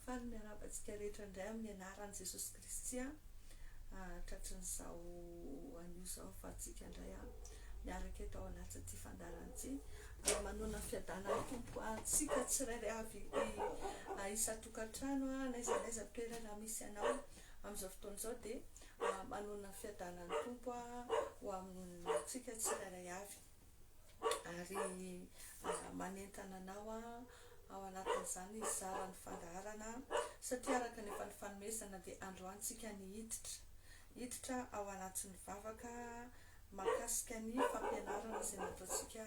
Faly miarahaba antsika rehetra indray amin'ny anaran'i Jesosy Kristy tratrin'izao anio izao ahafahantsika indray miaraka eto ao anatin'ity fandaharana ity. Manoana ny fiadanan'ny Tompo antsika tsirairay avy isan-tokantrano na aiza na aiza toerana misy anao amin'izao fotoana izao dia manoana ny fiadanan'ny Tompo ho amintsika tsirairay avy. Ary manentana anao ao anatin'izany hizara ny fandaharana satria araka ny efa nifanomezana dia androany tsika ny hiditra hiditra ao anatin'ny vavaka mahakasika ny fampianarana izay nataontsika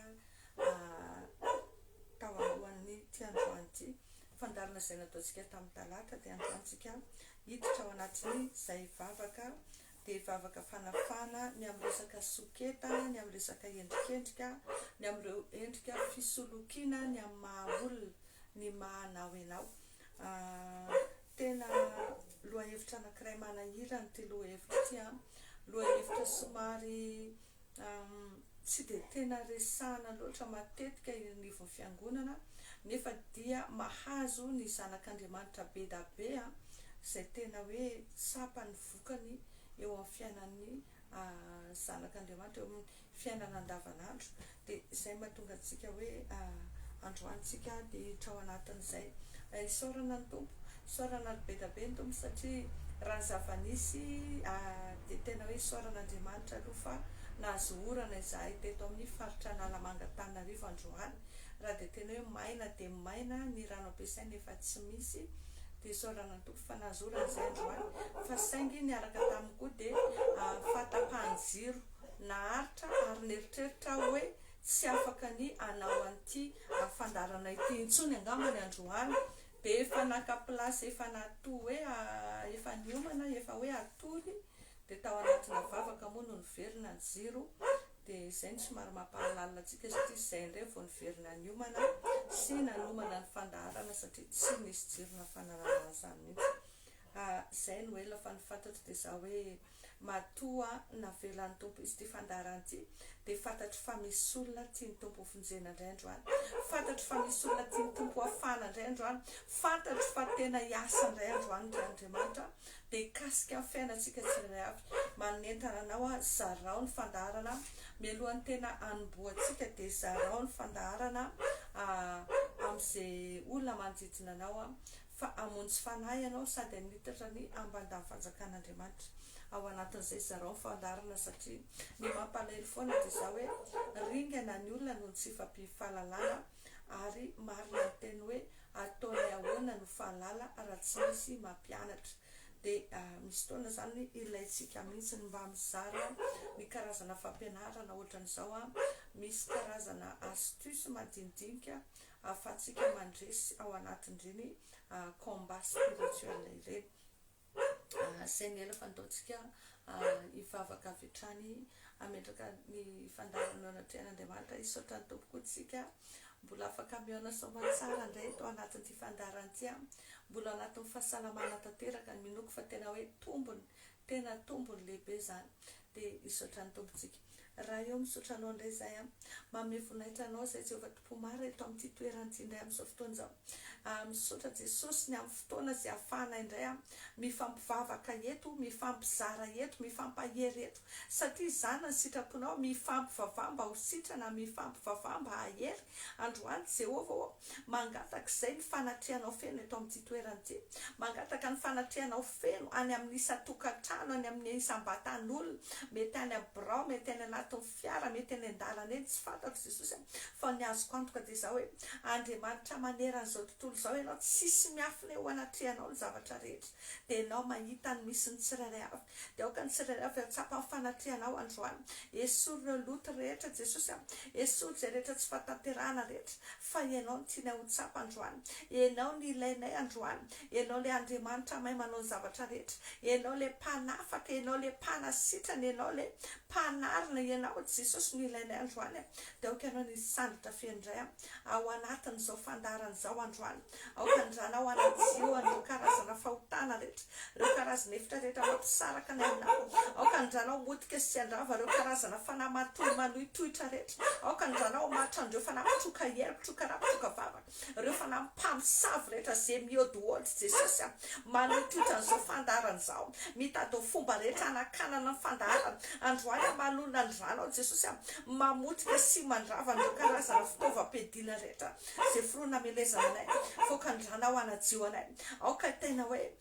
tao alohan'ny ity androany ity. Fandaharana izay nataontsika tamin'ny talata dia androany tsika hiditra ao anatin'ny izay vavaka dia vavaka fanafahana ny amin'ny resaka soketa, ny amin'ny resaka endrikendrika, ny amin'ireo endrika fisolokiana ny amin'ny maha olona, ny maha anao ianao. Tena lohahevitra anankiray manahirana ity lohahevitra ity an. Lohahevitra somary tsy dia tena resahana loatra matetika eny anivon'ny fiangonana nefa dia mahazo ny zanak'Andriamanitra be da be izay tena hoe tsapa ny vokany eo amin'ny fiainan'ny zanak'Andriamanitra, eo amin'ny fiainana andavanandro. Dia izay mahatonga antsika hoe androany tsika dia hiditra ao anatin'izay. Isaorana ny Tompo, isaorana be da be ny Tompo satria raha ny zava-nisy dia tena hoe isaorana Andriamanitra aloha fa nahazo orana izahay teto amin'ny faritra Analamanga Antananarivo androany. Raha dia tena hoe maina dia maina, ny rano ampiasaina efa tsy misy dia isaorana ny Tompo fa nahazo orana izahay androany fa saingy niaraka taminy koa dia fahatapahan-jiro naharitra ary nieritreritra aho hoe tsy afaka ny hanao an'ity fandaharana ity intsony angamba ny androany dia efa naka place efa nato hoe efa niomana efa hoe hatory dia tao anatina vavaka moa no niverina ny jiro dia izay no somary mampahalalina antsika satria izay indray vao niverina niomana sy nanomana ny fandaharana satria tsy nisy jiro nafanarahana an'izany mihitsy. Izay no ela fa ny fantatro dia izaho hoe Matoa navelan'ny Tompo izy ity fandaharana ity dia fantatro fa misy olona tian'ny Tompo hovonjena indray androany. Fantatro fa misy olona tian'ny Tompo hafahana indray androany. Fantatro fa tena hiasa indray androany ry Andriamanitra dia hikasika ny fiainantsika tsirairay avy. Manentana anao aho, zarao ny fandaharana mialohan'ny tena hanombohantsika dia zarao ny fandaharana amin'izay olona manodidina anao fa hamonjy fanahy ianao sady hanitatra ny ambandan'ny fanjakan'Andriamanitra. Ao anatin'izay zarao ny fandaharana satria ny mampalahelo foana dia izao hoe ringana ny olona noho ny tsy fahampiam-pahalalana ary marina ny teny hoe ataonay ahoana no fahalala raha tsy misy mampianatra. Dia misy fotoana izany ilaintsika mihitsy ny mba mizara ny karazana fampianarana ohatran'izao, misy karazana astuce madinidinika ahafahantsika mandresy ao anatin'ireny combat spirituel ireny. Izay ny ela fa andaontsika hivavaka avy hatrany hametraka ny fandaharana eo anatrehan'Andriamanitra. Hisaotra ny Tompo koa tsika mbola afaka mihaona soamantsara indray eto anatin'ity fandaharana ity. Mbola ao anatin'ny fahasalamana tanteraka ny minoako fa tena hoe tombony, tena tombony lehibe izany. Dia hisaotra ny Tompo tsika. Ray ô, misaotra Anao indray izahay an. Manome voninahitra Anao izahay Jehovah Tompo maro eto amin'ity toerana ity indray amin'izao fotoana izao. Misaotra Jesosy ny amin'ny fotoana izay ahafahana indray an mifampivavaka eto, mifampizara eto, mifampahery eto. Satria izany ny sitraponao, mifampivavaha mba ho sitrana, mifampivavaha mba hahery. Androany Jehovah ô, mangataka izay ny fanatrehanao feno eto amin'ity toerana ity. Mangataka ny fanatrehanao feno any amin'ny isan-tokantrano, any amin'ny isam-batan'olona, mety any amin'ny birao, mety any anatin'ny fiara, mety eny an-dalana eny, tsy fantatro Jesosy a, fa ny azoko antoka dia izao hoe, Andriamanitra maneran'izao tontolo izao Ianao, tsisy miafina eo anatrehanao ny zavatra rehetra, dia Ianao mahita ny misy ny tsirairay avy, dia aoka ny tsirairay avy hahatsapa ny fanatrehanao androany, esory ireo loto rehetra Jesosy a, esory izay rehetra tsy fahatanterahana rehetra, fa Ianao no tianay ho tsapa androany, Ianao no ilainay androany, Ianao ilay Andriamanitra mahay manao ny zavatra rehetra, Ianao ilay mpanafaka, Ianao ilay mpanasitrana, Ianao ilay mpanarina, Ianao Jesosy no ilainay androany a, dia aoka Ianao ny hisandratra feno indray ao anatin'izao fandaharana izao androany, aoka ny ranao hanadio an'ireo karazana fahotana rehetra, ireo karazana efitra rehetra mampisaraka anay aminao, aoka ny ranao hamotika sy handrava ireo karazana fanahy matory manohitohitra rehetra, aoka ny ranao hamatotra an'ireo fanahy mpitroka hery, mpitroka ra, mpitroka vavaka. Reo fanahy mpamosavy rehetra ze miôdiôdy Jesosy a, manohitohitra an'izao fandaharana izao, mitady ny fomba rehetra hanakanana ny fandaharana, androany aho manolona ny ranao Jesosy a, mamotika sy mandrava an'ireo karazana fitaovam-piadiana rehetra ze fironana hamelezana anay, aoka ny ranao hanadio anay, aoka tena hoe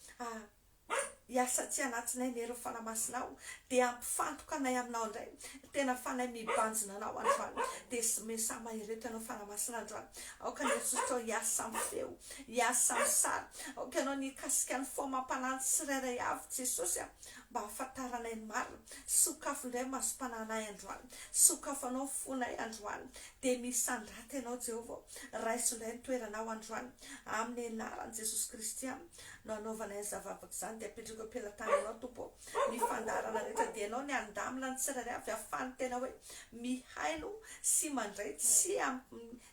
Hiasa aty anatinay ny herin'ny Fanahy Masinao, dia hampifantoka anay aminao indray, tena Fanahy mibanjina anao androany, dia mesa mahereto ianao Fanahy Masina androany, aoka ny heritreritrao hiasa amin'ny feo, hiasa amin'ny sary, aoka ianao ny hikasika ny fo amam-panahy ny tsirairay avy Jesosy a, mba hahafantaranay ny marina, sokafo indray ny masom-panahinay androany, sokafanao ny fonay androany, dia misandrata ianao Jehovah ô, raiso indray ny toeranao androany, amin'ny anaran'i Jesosy Kristy a. no anaovanay an'izany vavaka izany dia apetrako eo am-pelatananao Tompo ô, ny fandaharana rehetra dia Ianao ny handamina ny tsirairay avy ahafahan'ny tena hoe mihaino sy mandray tsy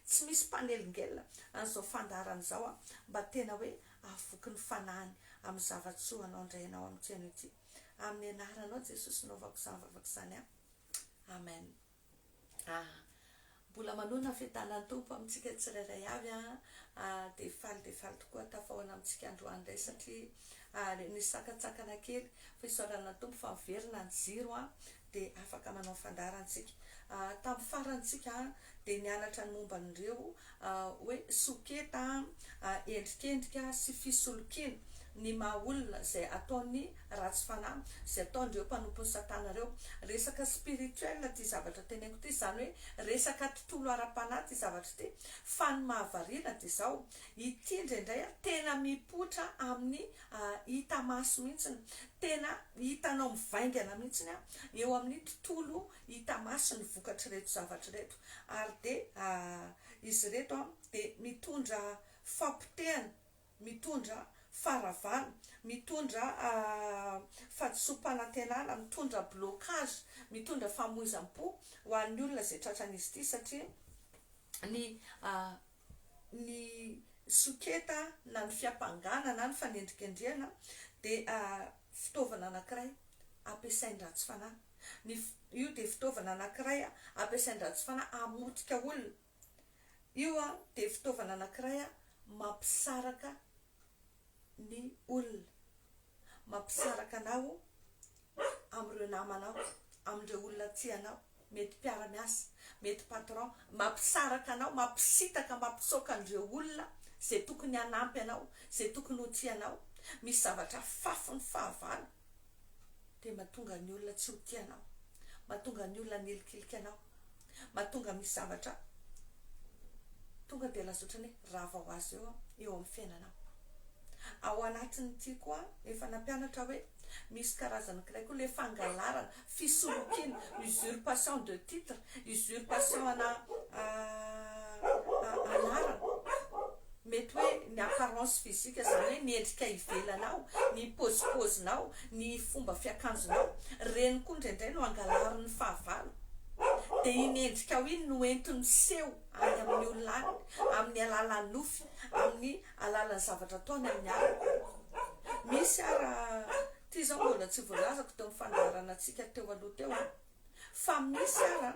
tsy misy mpanelingelina an'izao fandaharana izao aho mba tena hoe hahavoky ny fanahiny amin'ny zava-tsoa Anao indray Ianao amin'ity anio ity. Amin'ny anaranao Jesosy no anaovako izany vavaka izany aho. Amen. Ah, mbola manoana fiadanan'ny Tompo amintsika tsirairay avy an, ah, dia faly dia faly tokoa tafahoana amintsika androany indray satria ah, nisy sakantsakana kely fa isaorana ny Tompo fa miverina ny jiro an, dia afaka manao fandaharana isika. Ah, tamin'ny farany tsika dia nianatra ny momba an'ireo ah, hoe soketa, ah, endrikendrika sy fisolokiana ny maha olona izay ataon'ny ratsy fanahy izay ataon'ireo mpanompon'i satana ireo. Resaka spirituel ity zavatra teneniko ity, izany hoe resaka tontolo ara-panahy ity zavatra ity, fa ny mahavariana dia izao, ity indraindray tena mipoitra amin'ny hita maso mihitsiny, tena hitanao mivaingana mihitsiny eo amin'ny tontolo hita maso ny vokatr'ireto zavatra ireto, ary dia izy ireto dia mitondra fapotehana mitondra faharavana, mitondra fahadisoam-panantenana, mitondra blocage, mitondra famoizam-po ho an'ny olona izay tratran'izy ity satria ny ny soketa na ny fiampangana na ny fanendrikendrehana dia fitaovana anankiray ampiasain'ny ratsy fanahy. Ny io dia fitaovana anankiray ampiasain'ny ratsy fanahy hamotika olona. Io dia fitaovana anankiray mampisaraka ny olona, mampisaraka anao amin'ireo. amin'ireo namanao, amin'ireo olona tia anao, mety mpiara-miasa, mety patron, mampisaraka anao, mampisitaka, mampitsoaka an'ireo olona izay tokony hanampy anao, izay tokony ho tia anao. Misy zavatra afafin'ny fahavalo dia mahatonga ny olona tsy ho tia anao, mahatonga ny olona hanilikilika anao, mahatonga misy zavatra tonga dia lasa ohatran'ny hoe rava ho azy eo eo amin'ny fiainanao. Ao anatin'ity koa efa nampianatra hoe misy karazany ankiray koa le fangalarana, fisolokiana, usurpation de titre, usurpation ana anarana. Mety hoe ny apparence physique, izany hoe ny endrika ivelanao, ny paozipaozinao, ny fomba fiakanjonao, ireny koa indraindray no angalarin'ny fahavalo. Dia iny endrikao iny no entiny miseho any amin'ny olona any, amin'ny alalan'ny nofy, amin'ny alalan'ny zavatra ataony amin'ny alina. Misy ara, ity izao mbola tsy voalazako teo amin'ny fandaharanantsika teo aloha teo an, fa misy ara,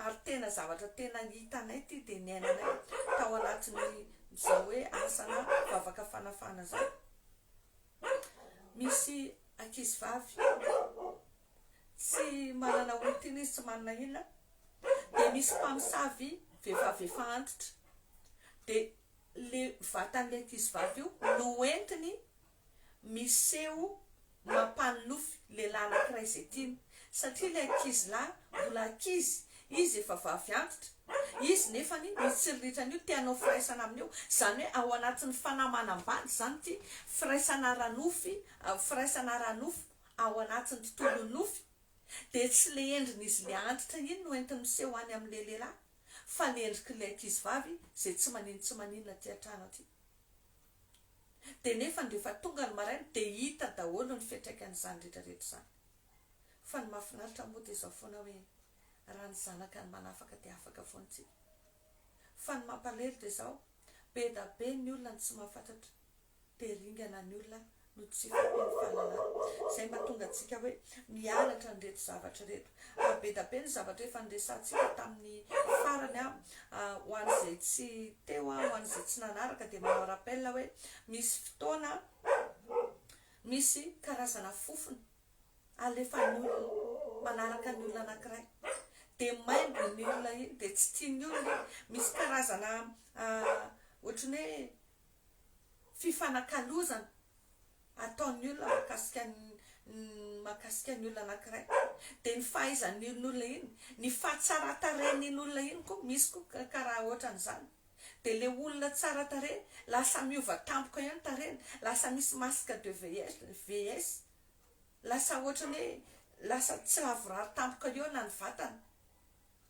ary tena zavatra tena hitanay ity dia niainanay tao anatin'izao hoe asana vavaka fanafahana izao. Misy ankizivavy tsy manana olon-tiana izy, tsy manana inona, dia misy mpamosavy vehivavy efa antitra, dia le vatan'le ankizivavy io no entiny miseho mampanonofy lehilahy anankiray izay tiany, satria ilay ankizilahy mbola ankizy, izy efa vavy antitra, izy nefany mitsiriritra an'io, te hanao firaisana amin'io, izany hoe ao anatin'ny fanahy manambady izany ity firaisana ara-nofy, firaisana ara-nofo ao anatin'ny tontolon'ny nofy, dia tsy le endrin'izy le antitra iny no entiny miseho any amin'ilay lehilahy, fa le endrik'ilay ankizivavy izay tsy manin-tsy maninona aty an-trano aty. Dia nefany rehefa tonga ny maraina dia hita daholo ny fiantraikan'izany rehetra rehetra izany. Fa ny mahafinaritra moa dia izao foana hoe raha ny zanaka no manafaka dia afaka foana tsika. Fa ny mampalahelo dia izao, be da be ny olona no tsy mahafantatra dia ringana ny olona no tsy fahampian'ny fahalalana. Izay mahatonga antsika hoe mianatra an'ireto zavatra ireto. Ary be da be ny zavatra efa niresahantsika tamin'ny farany ho an'izay tsy teo, ho an'izay tsy nanaraka dia manao rappel hoe misy fotoana misy karazana fofona alefan'ny olona manaraka ny olona anankiray dia maimbo iny olona iny dia tsy tian'ny olona iny. Misy karazana ohatran'ny hoe fifanakalozana ataon'ny olona mahakasika ny mahakasika ny olona anankiray. Dia ny fahaizan'iny olona iny, ny fahatsaran-tarehin'iny olona iny koa, misy koa karaha ohatran'izany. Dia ilay olona tsara tarehy, lasa miova tampoka eo ny tarehiny, lasa misy masque de vieillesse, lasa ohatran'ny hoe lasa tsy lavorary tampoka eo na ny vatana,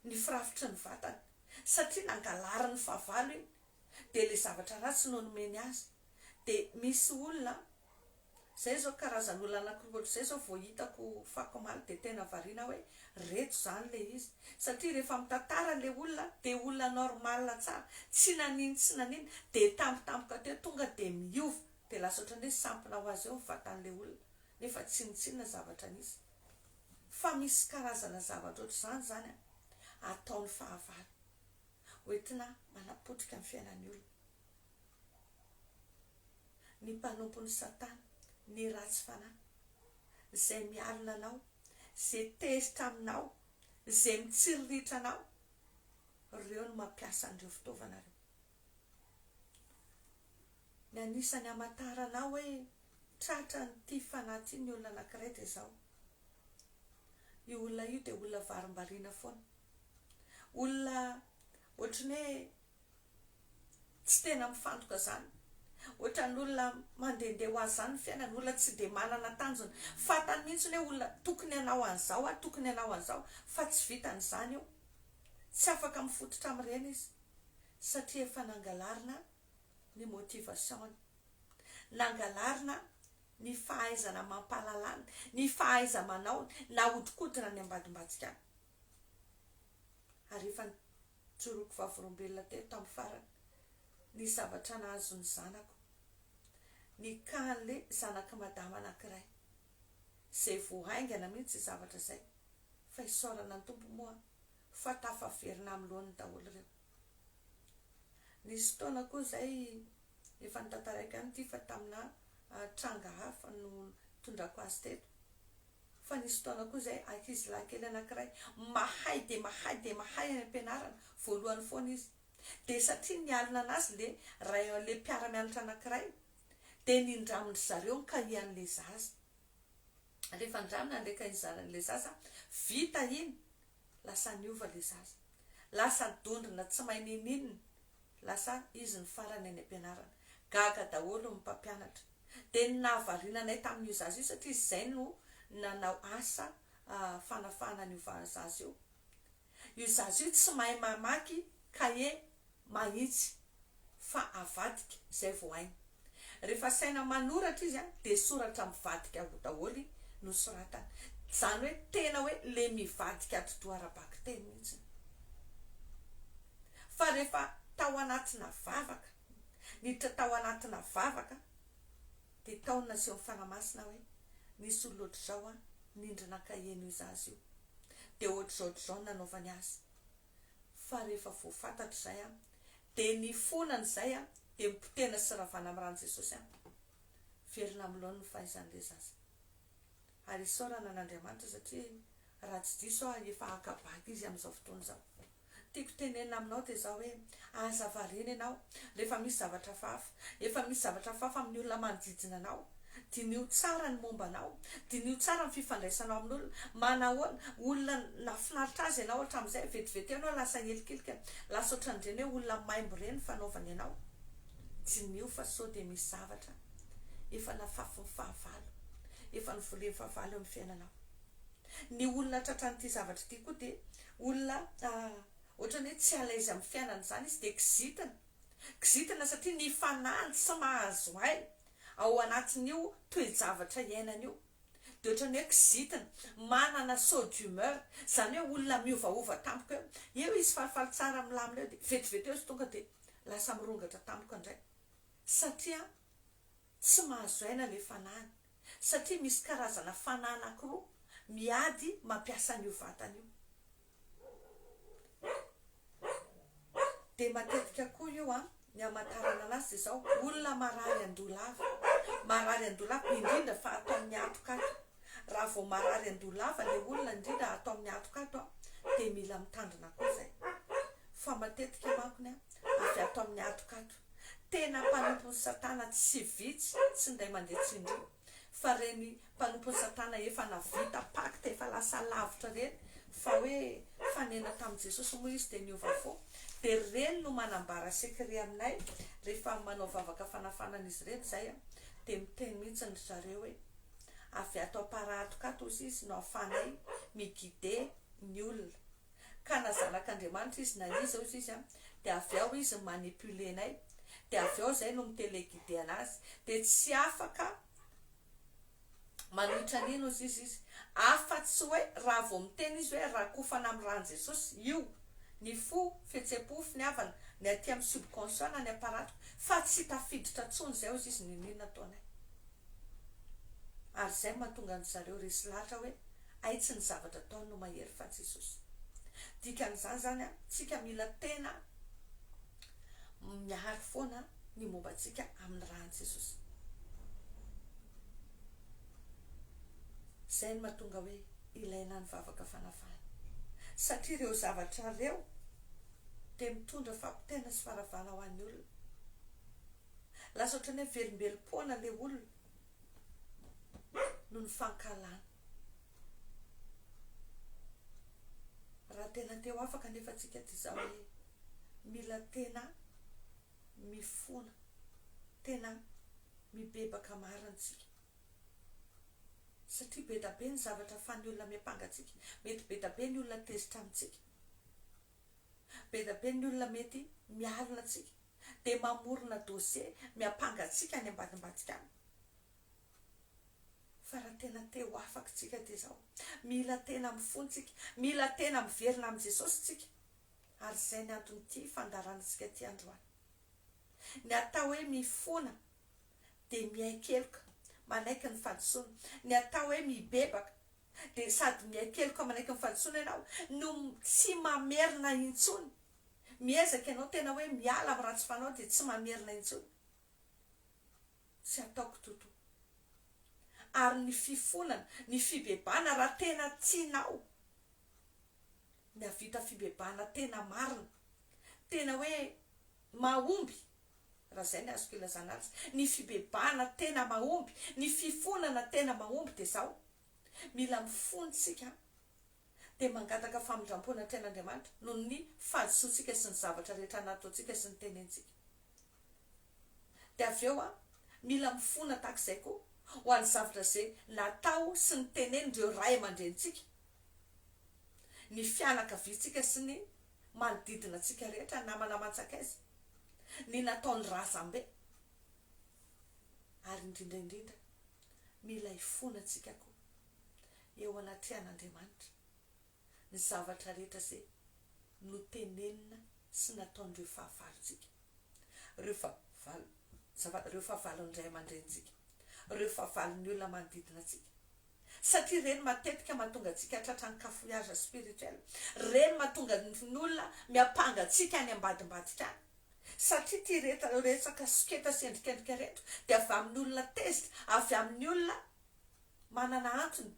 ny firafitry ny vatana. Satria nangalarin'ny fahavalo iny. dia ilay zavatra ratsy no nomeny azy dia misy olona zay zao karazan'olona anakiroa ohatr'izay zao vao hitako fakomaly dia tena variana hoe reto zany le izy satria rehefa mitantara le olona dia olona normal tsara tsy nanino tsy nanino dia tampotampoka teo tonga dia miova dia lasa ohatran'ny hoe sampona ho azy eo ny vatan'le olona nefa tsinontsinona zavatra nisy fa misy karazana zavatra ohatr'izany zany an ataon'ny fahavalo hoentina manapotrika ny fiainan'ny olona. Ny mpanompon'i Satana, ny ratsy fanahy, izay mialona anao, izay tezitra aminao, izay mitsiriritra anao, ireo no mampiasa an'ireo fitaovana ireo. Ny anisan'ny hamantaranao hoe tratran'ity fanahy ity ny olona anankiray dia izao, io olona io dia olona varimbariana foana. Olona ohatran'ny hoe tsy tena mifantoka izany. Ohatran'ny olona mandehandeha ho azy izany ny fiainany, olona tsy dia manana tanjona. Fantany mihitsy hoe olona tokony hanao an'izao aho, tokony hanao an'izao, fa tsy vitany izany io. Tsy afaka mifototra amin'ireny izy satria efa nangalarina ny motivation-ny. Nangalarina ny fahaizana amam-pahalalany, ny fahaiza-manaony, nahodinkodina any ambadimbadika any. Ary efa nijoroako vavolombelona teto tamin'ny farany ny zavatra nahazo ny zanako, ny cas-n'le zanak'i madama anankiray, izay vao haingana mihitsy izay zavatra izay, fa isaorana ny Tompo moa fa tafaverina amin'ny laoniny daholo ireo. Nisy fotoana koa izay efa notantaraiko ihany ity fa tamina tranga hafa no nitondrako azy teto. Fa nisy fotoana koa izay ankizilahy kely anankiray mahay dia mahay dia mahay any am-pianarana, voalohany foana izy. Dia satria nialona anazy le ray le mpiara-mianatra anankiray dia nindramin-dry zareo ny kahie an'le zaza. Rehefa nindramina an'le kahie an'le zaza, vita iny, lasa niova le zaza. Lasa dondrona tsy mahay n'inon'inona, lasa izy no farany any am-pianarana. Gaga daholo ny mpampianatra. Dia ny nahavariana anay tamin'io zaza io satria izay no nanao asa fanafahana an'io zaza io. Io zaza io tsy mahay mamaky kahie mahitsy fa avadika izay vao hainy. Rehefa asaina manoratra izy dia soratra mivadika daholo no soratany. Izany hoe tena hoe le mivadika atidoha ara-bakiteny mihitsy. Fa rehefa tao anatina vavaka, niditra tao anatina vavaka dia tao no nasehon'ny Fanahy Masina hoe nisy olona ohatr'izao nindrina kahie-n'io zaza io. Dia ohatr'izao ohatr'izao no nanaovany azy. Fa rehefa voafantatro izay an, dia nifonana izay an, dia nipotehina sy ravana amin'ny ran'i Jesosy an. Velona amin'ny laoniny ny fahaizan'ilay zaza. Ary isaorana an'Andriamanitra satria raha tsy diso aho efa haka bac izy amin'izao fotoana izao. Tiako tenenina aminao dia izao hoe, aza variana ianao rehefa misy zavatra hafahafa. Efa misy zavatra hafahafa amin'ny olona manodidina anao. Diniho tsara ny momba anao. Diniho tsara ny fifandraisanao amin'olona. Manahoana? Olona nahafinaritra azy ianao hatramin'izay, vetivety eo ianao lasa hilikilika. Lasa ohatran'ireny hoe olona maimbo ireny ny fanaovany anao. Diniho fa sao dia misy zavatra efa nafafin'ny fahavalo, efa novolen'ny fahavalo eo amin'ny fiainanao. Ny olona tratran'ity zavatra ity koa dia olona ohatran'ny hoe tsy à l'aise amin'ny fiainana izany izy dia kizitina. Kizitina satria ny fanahiny tsy mahazo aina ao anatin'io toe-javatra iainany io. Dia ohatran'ny hoe kizitina, manana saut d'humeur, izany hoe olona miovaova tampoka eo. Eo izy falifaly tsara milamina eo dia vetivety eo izy tonga dia lasa mirongatra tampoka indray. Satria tsy mahazo aina ilay fanahiny. Satria misy karazana fanahy anankiroa miady mampiasa an'io vatana io. Dia matetika koa io an, ny hamantarana anazy dia izao, olona marary andoha lava, marary andoha lava, indrindra fa ato amin'ny hatoka ato. Raha vao marary andoha lava ilay olona, indrindra ato amin'ny hatoka ato an, dia mila mitandrina koa izay. Fa matetika mankony an, avy ato amin'ny hatoka ato. Tena mpanompon'i Satana tsy vitsy, tsy indray mandeha tsy indroa, fa ireny mpanompon'i Satana efa navita pacte, efa lasa lavitra ireny, fa hoe fanena tamin'i Jesosy moa izy dia niova fo, dia ireny no manambara secret aminay rehefa manao vavaka fanafanana izy ireny izay dia miteny mihitsy ry zareo hoe avy ato am-parahatoka ato ozy izy no ahafahanay mi-guider ny olona. Ka na zanak'Andriamanitra izy na iza ozy izy an, dia avy ao izy mi-manipuler-nay, dia avy ao izay no mi-teleguider anazy, dia tsy afaka manohitra an'iny ozy izy izy, afa-tsy hoe raha vao miteny izy hoe rakofana amin'ny ràn'i Jesosy, io, ny fo, fihetsem-po, finiavana, ny aty amin'ny subconscient na ny apparatiko, fa tsy tafiditra intsony izay ozy izy n'inon'inona ataonay. Ary izay no mahatonga an-dry zareo resy lahatra hoe hay tsy ny zavatra ataony no mahery fa Jesosy. Dikan'izany izany an, tsika mila tena miaro foana ny momba antsika amin'ny ràn'i Jesosy. Izay no mahatonga hoe ilaina ny vavaka fanafahana. Satria ireo zavatra ireo dia mitondra fampitaina sy faharavana ho an'ny olona. Lasa ohatran'ny hoe velombelom-poana ilay olona noho ny fankahalana. Raha tena te ho afaka anefa tsika dia izao hoe mila tena mifona, tena mibebaka marina tsika. Satria be da be ny zavatra afahan'ny olona miampanga antsika, mety be da be ny olona tezitra amintsika. Be da be ny olona mety mialona antsika, dia mamorona dossier miampanga antsika any ambadimbadika any. Fa raha tena te ho afaka tsika dia izao, mila tena mifona tsika, mila tena miverina amin'i Jesosy tsika. Ary izay ny anton'ity fandaharanantsika ity androany. Ny atao hoe mifona dia miaiky heloka, manaiky ny fahadisoana. Ny atao hoe mibebaka dia sady miaiky heloka manaiky ny fahadisoana ianao no tsy mamerina intsony. Miezaka ianao tena hoe miala amin'ny ratsy fanao dia tsy mamerina intsony. Tsy ataoko toto. Ary ny fifonana, ny fibebahana raha tena tianao ny hahavita fibebahana tena marina, tena hoe mahomby, raha izay ny azoko ilazana azy, ny fibebahana tena mahomby, ny fifonana tena mahomby dia izao, mila mifona isika dia mangataka famindrampo anatrehan'Andriamanitra noho ny fahadisoantsika sy ny zavatra rehetra nataontsika sy nitenentsika. Dia avy eo mila mifona tahaka izay koa ho an'ny zavatra izay natao sy nitenenin'ireo ray aman-drenintsika, ny fianakaviantsika sy ny manodidina antsika rehetra, namana aman-tsakaiza, ny nataon'ny razambe, ary indrindra indrindra mila hifona antsika koa eo anatrehan'Andriamanitra ny zavatra rehetra izay notenenina sy nataon'ireo fahavalontsika, ireo fahavalo, azafady, ireo fahavalon'ny ray aman-drenintsika, ireo fahavalon'ny olona manodidina antsika. Satria ireny matetika mahatonga antsika tratran'ny cafouillage spirituel, ireny mahatonga ny olona miampanga antsika any ambadimbadika any. Satria ity resaka soketa sy endrikendrika ireto dia avy amin'ny olona tezitra, avy amin'ny olona manana antony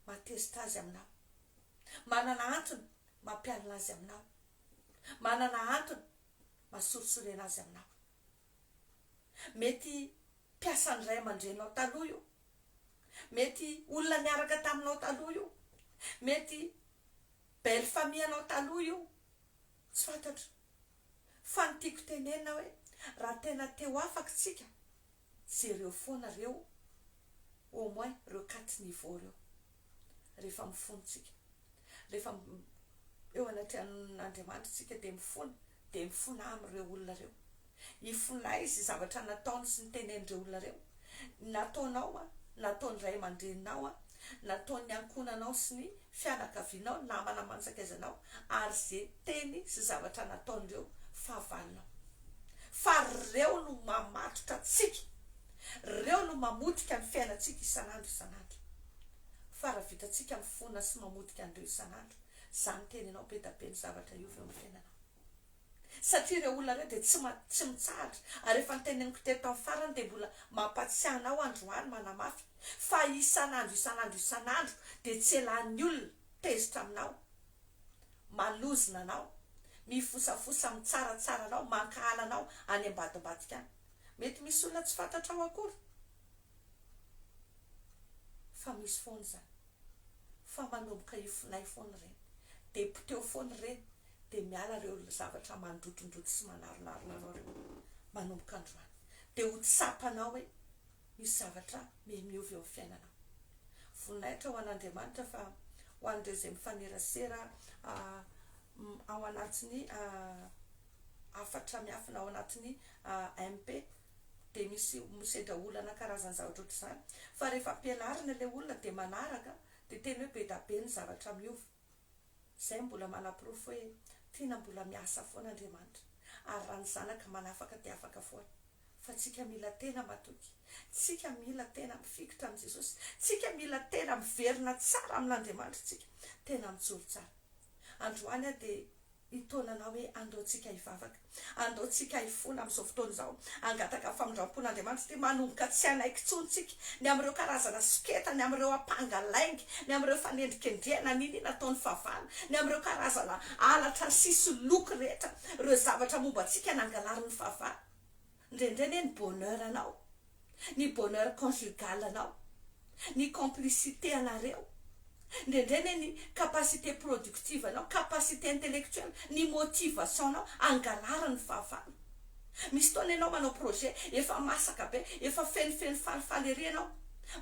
mahatezitra azy aminao, manana antony mampialona azy aminao, manana antony mahasorisorena azy aminao. Mety mpiasan'ny ray aman-dreninao taloha io, mety olona niaraka taminao taloha io, mety belle famille anao taloha io, tsy fantatro. Fa ny tiako tenenina hoe raha tena te ho afaka tsika, jereo foana reo au moins reo quatre niveaux reo rehefa mifona tsika rehefa eo anatrehan'Andriamanitra tsika dia mifona dia mifona amin'ireo olona reo ifonay izay zavatra nataony sy nitenen'ireo olona reo nataonao a nataon'ny ray aman-dreninao a nataon'ny ankohonanao sy ny fianakavianao, namana aman-tsakaizanao ary ze teny sy zavatra nataon'ireo fahavalonao. Fa reo no mamatotra antsika, reo no mamotika ny fiainantsika isan'andro isan'andro. Fa raha vitantsika mifona sy mamotika an'ireo isan'andro, za miteny anao be da be ny zavatra hiova eo amin'ny fiainanao. Satria ireo olona ireo dia tsy tsy mitsahatra ary efa noteneniko teto tamin'ny farany dia mbola mampatsiahy anao androany manamafy fa isan'andro isan'andro isan'andro dia tsy elan'ny olona tezitra aminao, malozona anao, mifosafosa mitsaratsara anao, mankahala anao any ambadimbadika any. Mety misy olona tsy fantatrao akory fa misy foana izany fa manomboka hifonay foana ireny dia poteho foana ireny dia miala ireo zavatra mandrotondroto sy manaronarona anao ireo manomboka androany. Dia ho tsapanao hoe misy zavatra mihamiova eo amin'ny fiainanao. Voninahitra ho an'Andriamanitra fa ho an'ireo izay mifanerasera ao anatin'ny hafatra miafina ao anatin'ny MP dia misy misedra olana karazany zavatra ohatr'izany fa rehefa ampianarina ilay olona dia manaraka dia tena hoe be da be ny zavatra miova. Izay mbola manaporofo hoe tiana mbola miasa foana Andriamanitra ary raha ny zanaka manafaka dia afaka foana. Fa tsika mila tena matoky, tsika mila tena mifikitra amin'i Jesosy, tsika mila tena miverina tsara amin'Andriamanitra tsika, tena mijoro tsara. Androany aho dia hitaona anao hoe andao tsika hivavaka, andao tsika hifona amin'izao fotoana izao, hangataka famindrampon'Andriamanitra satria manomboka tsy hanaiky intsony tsika ny amin'ireo karazana soketa, ny amin'ireo ampanga lainga, ny amin'ireo fanendrikendrehana niniana ataon'ny fahavalo, ny amin'ireo karazana halatra sy soloky rehetra, ireo zavatra momba antsika nangalarin'ny fahavalo. Indraindray anie ny bonheur anao, ny bonheur conjugal anao, ny complicité anareo, indraindray anie ny capacité productive anao, capacité intellectuelle, ny motivation anao angalarin'ny fahavalo. Misy fotoana ianao manao projet, efa masaka be, efa fenofeno falifaly ery ianao,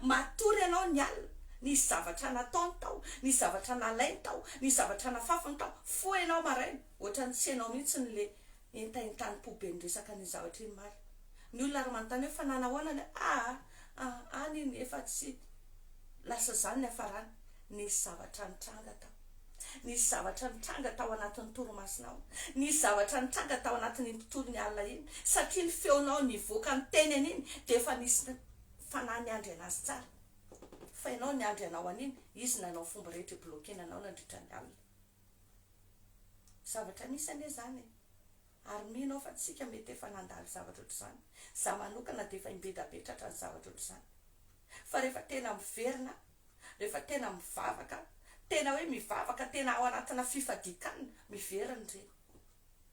matory ianao ny alina, nisy zavatra nataony tao, nisy zavatra nalainy tao, nisy zavatra nafafiny tao, foha ianao maraina, ohatran'ny tsy ianao mihitsy le entaentanim-po be niresaka an'iny zavatra iny omaly. Ny olona ary manontany hoe fa nanahoana ilay aa aa any iny efa tsy lasa izany niafarany. Nisy zavatra nitranga tao. Nisy zavatra nitranga tao anatin'ny torimasonao. Nisy zavatra nitranga tao anatin'iny tontolon'ny alina iny. Satria ny feonao nivoaka niteny an'iny dia efa nisy fanahy niandry an'azy tsara. Fa ianao niandry anao an'iny, izy nanao fomba rehetra hi-bloquer-na anao nandritra ny alina. Zavatra nisy anie izany e! Ary mino aho fa tsika mety efa nandalo zavatra ohatr'izany. Za manokana dia efa imbedabe tratran'ny zavatra ohatr'izany. Fa rehefa tena miverina, rehefa tena mivavaka, tena hoe mivavaka tena ao anatina fifadian-kanina, miverina ireny.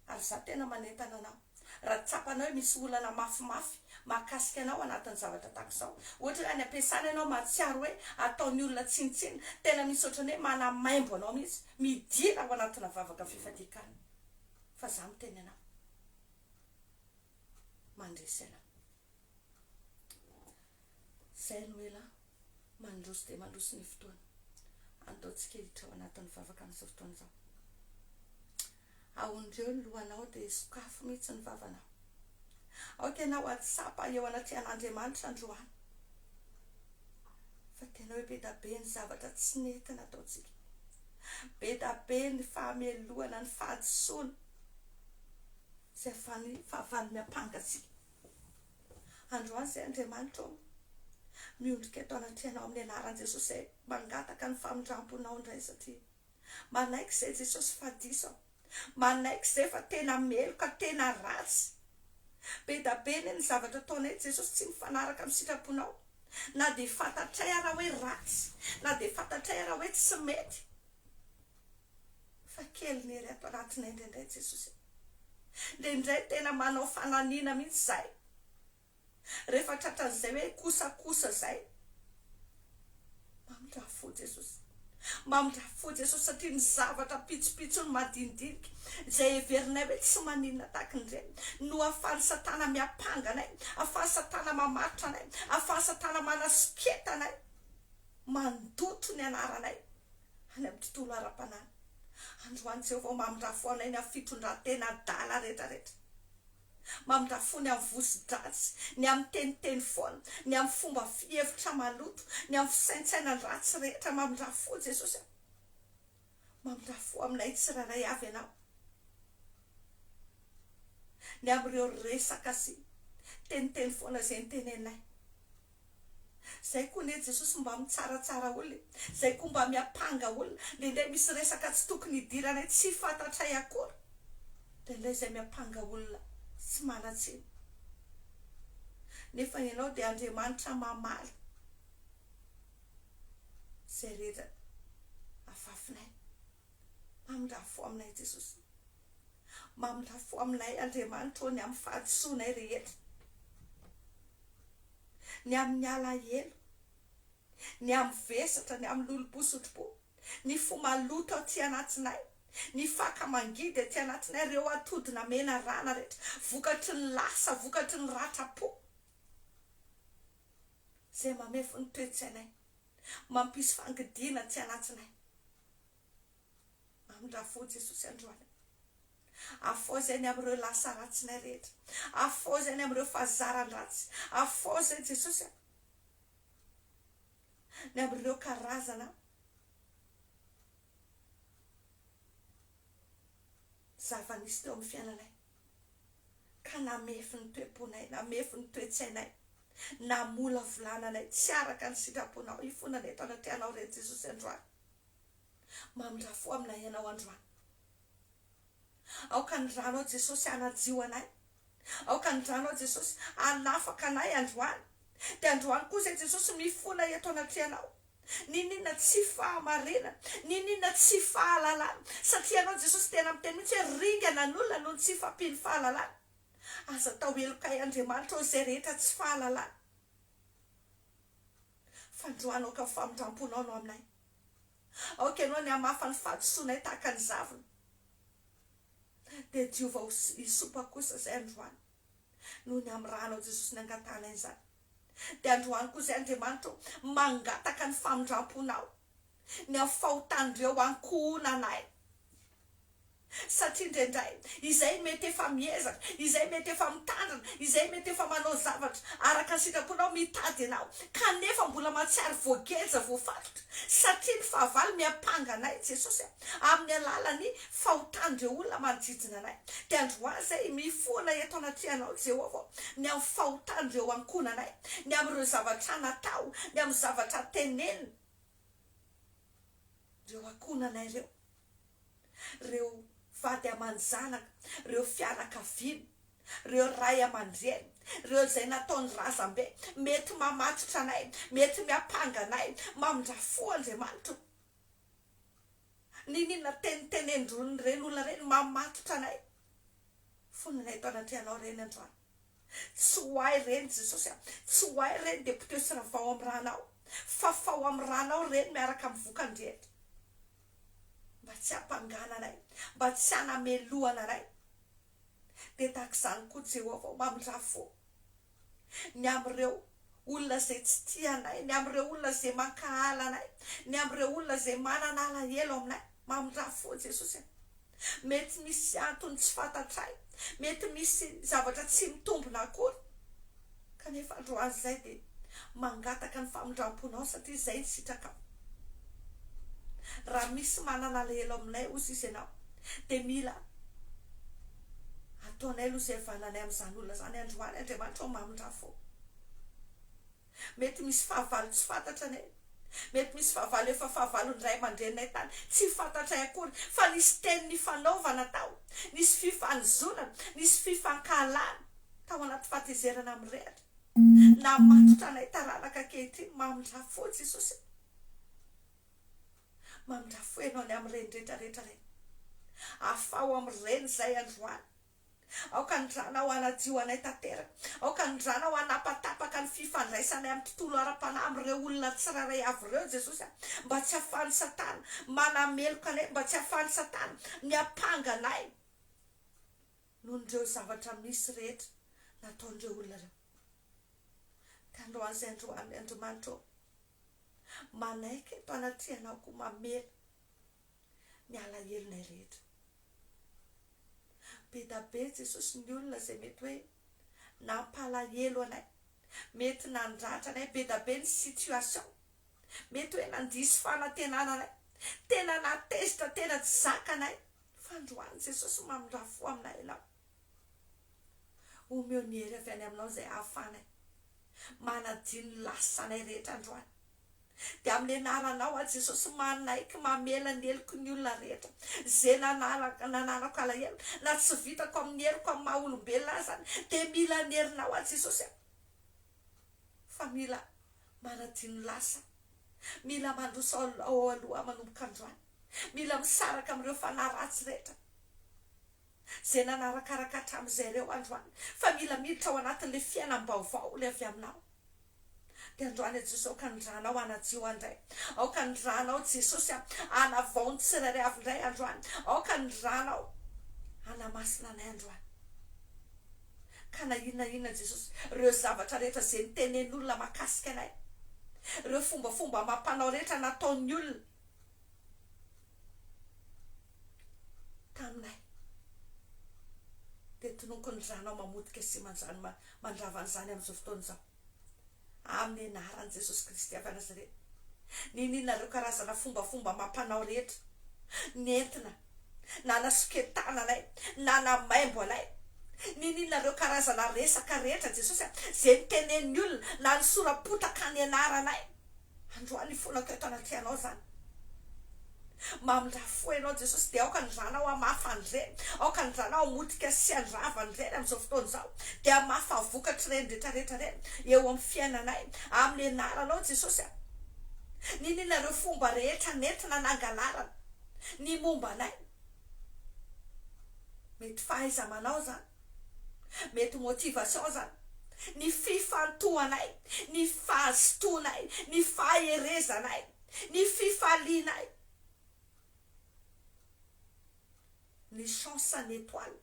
Ary izaho tena manentana anao, raha tsapanao hoe misy olana mafimafy mahakasika anao anatin'ny zavatra tahaka izao, ohatra hoe any am-piasana ianao mahatsiaro hoe ataon'ny olona tsinontsinona, tena misy ohatran'ny hoe manamaimbo anao mihitsy, midira ao anatina vavaka fifadian-kanina. Fa izaho miteny anao, mandresy ianao. Izay no ela mandroso dia mandroso ny fotoana. Andaontsika hiditra ao anatin'ny vavaka amin'izao fotoana izao. Ahondreo ny lohanao dia sokafo mihitsy ny vavanao. Aoka ianao hahatsapa eo anatrehan'Andriamanitra androany fa tena hoe be da be ny zavatra tsy nety nataontsika. Be da be ny fahamelohana, ny fahadisoana izay ahafahan'ny fahavalo miampanga antsika. Androany izay Andriamanitra ô, miondrika eto anatrehanao amin'ny anaran'i Jesosy izay mangataka ny famindramponao indray satria manaiky izay Jesosy fa diso aho, manaiky izay fa tena meloka, tena ratsy. Be da be anie ny zavatra ataonay Jesosy tsy mifanaraka amin'ny sitraponao, na dia fantatray ara hoe ratsy, na dia fantatray ara hoe tsy mety. Fa kely ny hery ato anatinay indraindray Jesosy a. Indraindray tena manao fananiana mihitsy izahay. Rehefa tratran'izay hoe kosakosa izay. Mamindrà fo Jesosy. Mamindrà fo Jesosy satria ny zavatra pitsopitsony madinidinika izay heverinay hoe tsy maninona tahaka an'ireny no ahafahan'i Satana miampanga anay, ahafahan'i Satana mamaritra anay, ahafahan'i Satana manasoketa anay, mandoto ny anaranay. any amin'ny tontolo ara-panahy. Androany Jehovah ô, mamindrà fo anay ny amin'ny fitondran-tena adala rehetrarehetra. Mamindrà fo ny amin'ny voso-dratsy, ny amin'ny teniteny foana, ny amin'ny fomba fihevitra maloto, ny amin'ny fisaintsainan-dratsy rehetra. Mamindrà fo Jesosy a. Mamindrà fo aminay tsirairay avy Ianao. Ny amin'ireo resaka sy teniteny foana izay niteneninay. Zay koa ne Jesosy mba mitsaratsara olona e, zay koa mba miampanga olona, indraindray misy resaka tsy tokony hidiranay tsy fantatray akory, indraindray zay miampanga olona tsy manan-tsiny, nefa ianao dia Andriamanitra mamaly zay rehetra afafinay, mamindrà fo aminay Jesosy, mamindrà fo aminay Andriamanitra ô ny amin'ny fahadisoanay rehetra. ny amin'ny alahelo, ny amin'ny vesatra, ny amin'ny lolompo sy otripo, ny fo maloto aty anatinay, ny faka mangidy aty anatinay, ireo atody namenarana rehetra, vokatry ny lasa, vokatry ny ratram-po, izay mamefy ny toe-tsainay, mampisy fangidiana aty anatinay. Mamindrà fo Jesosy androany. Afoha izay ny amin'ireo lasa ratsinay rehetra. Afoha izay ny amin'ireo fahazaran-dratsy. Afoha izay Jesosy a. Ny amin'ireo karazana zava-nisy teo amin'ny fiainanay. Ka namefy ny toe-ponay, namefy ny toe-tsainay, namolavolana anay tsy araka ny sitraponao. Ifonana eto anatrehanao re Jesosy androany. Mamindrà fo aminay Ianao androany. Aoka ny ranao Jesosy hanadio anay. Aoka ny ranao Jesosy hanafaka anay androany. Dia androany koa izay Jesosy mifona eto anatrehanao. N'inon'inona tsy fahamarinana, n'inon'inona tsy fahalalana. Satria Ianao Jesosy tena miteny mihitsy hoe ringana ny olona noho ny tsy fahampian'ny fahalalana. Aza atao helokay Andriamanitra ô izay rehetra tsy fahalalana. Fandroana aoka ny famindramponao no aminay. Aoka ianao ny hamafa ny fahadisoanay tahaka ny zavona. Dia diova ho hisopa kosa izay androany. Noho ny amin'ny ranao Jesosy nangatahanay izany. Dia androany koa izay Andriamanitra ô, mangataka ny famindramponao ny amin'ny fahotan'ireo ankohonanay. Satria indraindray, izay mety efa miezaka, izay mety efa mitandrina, izay mety efa manao zavatra araka ny sitraponao, mitady anao, kanefa mbola mahatsiaro voageja, voafatotra, satria ny fahavalo miampanga anay, Jesosy a, amin'ny alalan'ny fahotan'ireo olona manodidina anay. Dia androany izay, mifona eto anatrehanao, Jehovah ô, ny amin'ny fahotan'ireo ankohonanay, ny amin'ireo zavatra natao, ny amin'ny zavatra tenenina, ireo ankohonanay ireo. Reo vady aman-janaka, reo fianakaviana. Ireo ray aman-dreny, ireo izay nataon'ny razambe, mety mamatotra anay, mety miampanga anay, mamindrà fo Andriamanitra o. N'inon'inona teny tenendron'ireny olona ireny, mamatotra anay. Fononay eto anatrehanao ireny androany. Tsy ho ahy ireny Jesosy a! Tsy ho ahy ireny dia poteho sy ravao amin'ny rànao. Fafao amin'ny rànao ireny miaraka amin'ny vokany rehetra. Mba tsy hampangana anay, mba tsy hanamelohana anay. Dia tahaka izany koa Jehovah ô, mamindrà fo ny amin'ireo olona izay tsy tia anay, ny amin'ireo olona izay mankahala anay, ny amin'ireo olona izay manana alahelo aminay. Mamindrà fo Jesosy a! Mety misy antony tsy fantatray, mety misy zavatra tsy mitombina akory, kanefa androany izay dia mangataka ny famindram-ponao satria izay ny sitrakao. Raha misy manana alahelo aminay hozy izy ianao dia mila ataonay aloha izay havananay amin'izany olona izany androany Andriamanitra ô mamindrà fo. Mety misy fahavalo tsy fantatra anie. Mety misy fahavalo efa fahavalon'ny ray aman-dreninay tany tsy fantatray akory fa nisy teny nifanaovana tao, nisy fifanozonana, nisy fifankahalana tao anaty fahatezerana mirehatra. Namatotra anay taranaka ankehitriny. Mamindrà fo Jesosy a. Mamindrà fo ianao ny amin'ireny rehetra rehetra ireny. Afaho amin'ireny izay androany. Aoka ny ranao hanadio anay tanteraka. Aoka ny ranao hanapatapaka ny fifandraisanay amin'ny tontolo ara-panahy amin'ireo olona tsirairay avy ireo, Jesosy a! Mba tsy hahafahan'i Satana manameloka anay, mba tsy hahafahan'i Satana miampanga anay noho ireo zavatra misy rehetra nataon'ireo olona ireo. Ka androany izay androany, Andriamanitra ô, manaiky eto anatrehanao koa mamela ny alahelonay rehetra. Be da be Jesosy ny olona izay mety hoe nampalahelo anay, mety nandratra anay, be da be ny situation, mety hoe nandiso fanantenana anay, tena nahatezitra, tena tsy zakanay, fa androany Jesosy mamindrà fo aminay Ianao. Omeo ny hery avy any aminao izay ahafahanay manadino ny lasanay rehetra androany. Dia amin'ny anaranao aho Jesosy manaiky mamela ny heloky ny olona rehetra izay nananako alahelo na tsy vitako amin'ny heriko amin'ny maha olombelona ahy izany dia mila ny herinao aho Jesosy a! Fa mila manadino lasa mila mandroso ao aloha manomboka androany mila misaraka amin'ireo fanahy ratsy rehetra izay nanarakaraka hatramin'izay ireo androany fa mila miditra ao anatin'ilay fiainam-baovao ilay avy aminao Dia androany Jesosy aoka ny ranao hanadio ahy indray. Aoka ny ranao Jesosy a hanavao ny tsirairay avy indray androany. Aoka ny ranao hanamasina anay androany. Ka na inona inona Jesosy, ireo zavatra rehetra izay nitenen'olona mahakasika anay, ireo fombafomba amam-panao rehetra nataon'ny olona taminay, dia tononiko ny ranao mamotika sy manjany mandrava an'izany amin'izao fotoana izao. Amin'ny anaran'i Jesosy Kristy avy Nazareta. Niniana ireo karazana fombafomba amam-panao rehetra nentina nanasoketana anay, nanamaimbo anay. Niniana ireo karazana resaka rehetra Jesosy a, izay nitenenin'ny olona na nisora-potaka ny anaranay. Androany ifonako eto anatrehanao izany. Mamindrà fo ianao Jesosy dia aoka ny ranao hamafa an'ireny, aoka ny ranao hamotika sy handrava an'ireny amin'izao fotoana izao, dia hamafa vokatr'ireny retraretra ireny eo amin'ny fiainanay, amin'ny anaranao Jesosy a! Niniana ireo fomba rehetra nentina nangalarana ny momba anay. Mety fahaiza-manao izany. Mety motivation zany. Ny fifantohanay, ny fahazotoanay, ny faherezanay, ny fifalianay. Ny chance ny étoile.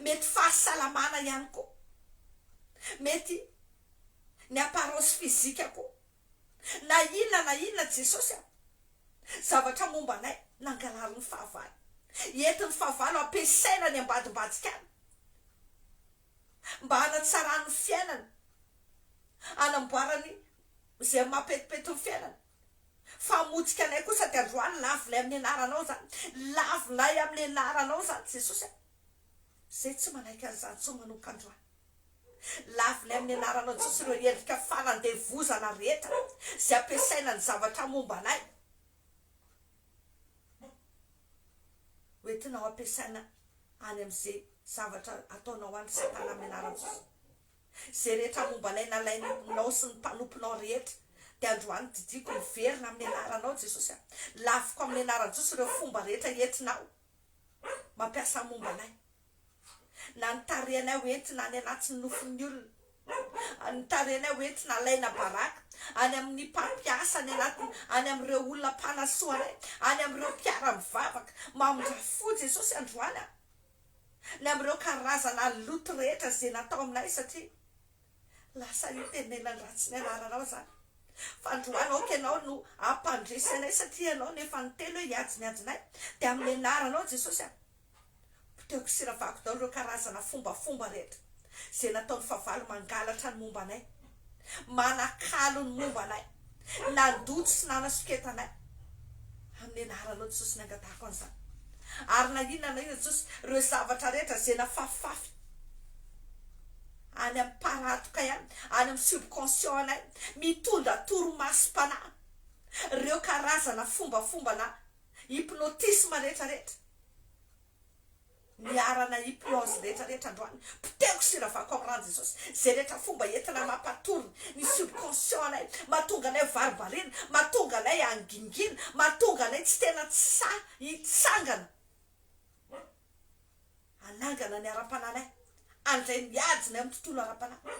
Mety fahasalamana ihany koa. Mety ny apparence physique koa. Na inona na inona Jesosy a! Zavatra momba anay nangalarin'ny fahavalo. Entin'ny fahavalo ampiasaina any ambadimbadika any mba hanatsarany ny fiainany, hanamboarany izay mampetipety ny fiainany. Fa hamotika anay kosa dia androany lavinay amin'ny anaranao izany. Lavinay amin'ny anaranao izany Jesosy a! Izay tsy manaiky an'izany intsony manomboka androany. Lavinay amin'ny anaranao Jesosy ireo endrika fanandevozana rehetra izay ampiasaina ny zavatra momba anay ho entinao ampiasaina. Any amin'izay zavatra ataonao any satana amin'ny anaran'i Jesosy. Izay rehetra momba anay nalainao sy ny mpanomponao rehetra dia androany didiako miverina amin'ny anaranao Jesosy a. Laviko amin'ny anaran'i Jesosy ireo fomba rehetra entinao mampiasa momba anay. Na ny tarehinay ho entina any anatin'ny nofon'ny olona. Ny tarehinay ho entina alaina baraka any amin'ny mpampiasa any anatin any amin'ireo olona mpanasoa anay, any amin'ireo mpiara-mivavaka. Mamindrà fo Jesosy androany a. Ny amin'ireo karazana loto rehetra izay natao aminay satria lasa itenenany ratsy ny anaranao izany. Fa androany aoka ianao no hampandresy anay satria ianao no efa niteny hoe hiady ny adinay. Dia amin'ny anaranao Jesosy a. Potehiko sy ravako daholo ireo karazana fombafomba rehetra izay nataon'ny fahavalo mangalatra ny momba anay, manakalo ny momba anay, nandoto sy nanasoketa anay. Amin'ny anaranao Jesosy ny angatahako an'izany. Ary na inona na inona Jesosy, ireo zavatra rehetra izay nafafifafy any amin'ny paratoka ihany, any amin'ny subconscient anay, mitondra torimasom-panahy, ireo karazana fombafomba na hypnotisme rehetra rehetra, Niharana hypnose rehetra rehetra androany. Potehiko sy ravako amin'ny ran'i Jesosy izay rehetra fomba entina mampatory ny subconscient anay, mahatonga anay ho varimbariana, mahatonga anay hangingina, mahatonga anay tsy tena tsy sahy hitsangana hanangana ny ara-panahinay, handray ny adinay amin'ny tontolo ara-panahy.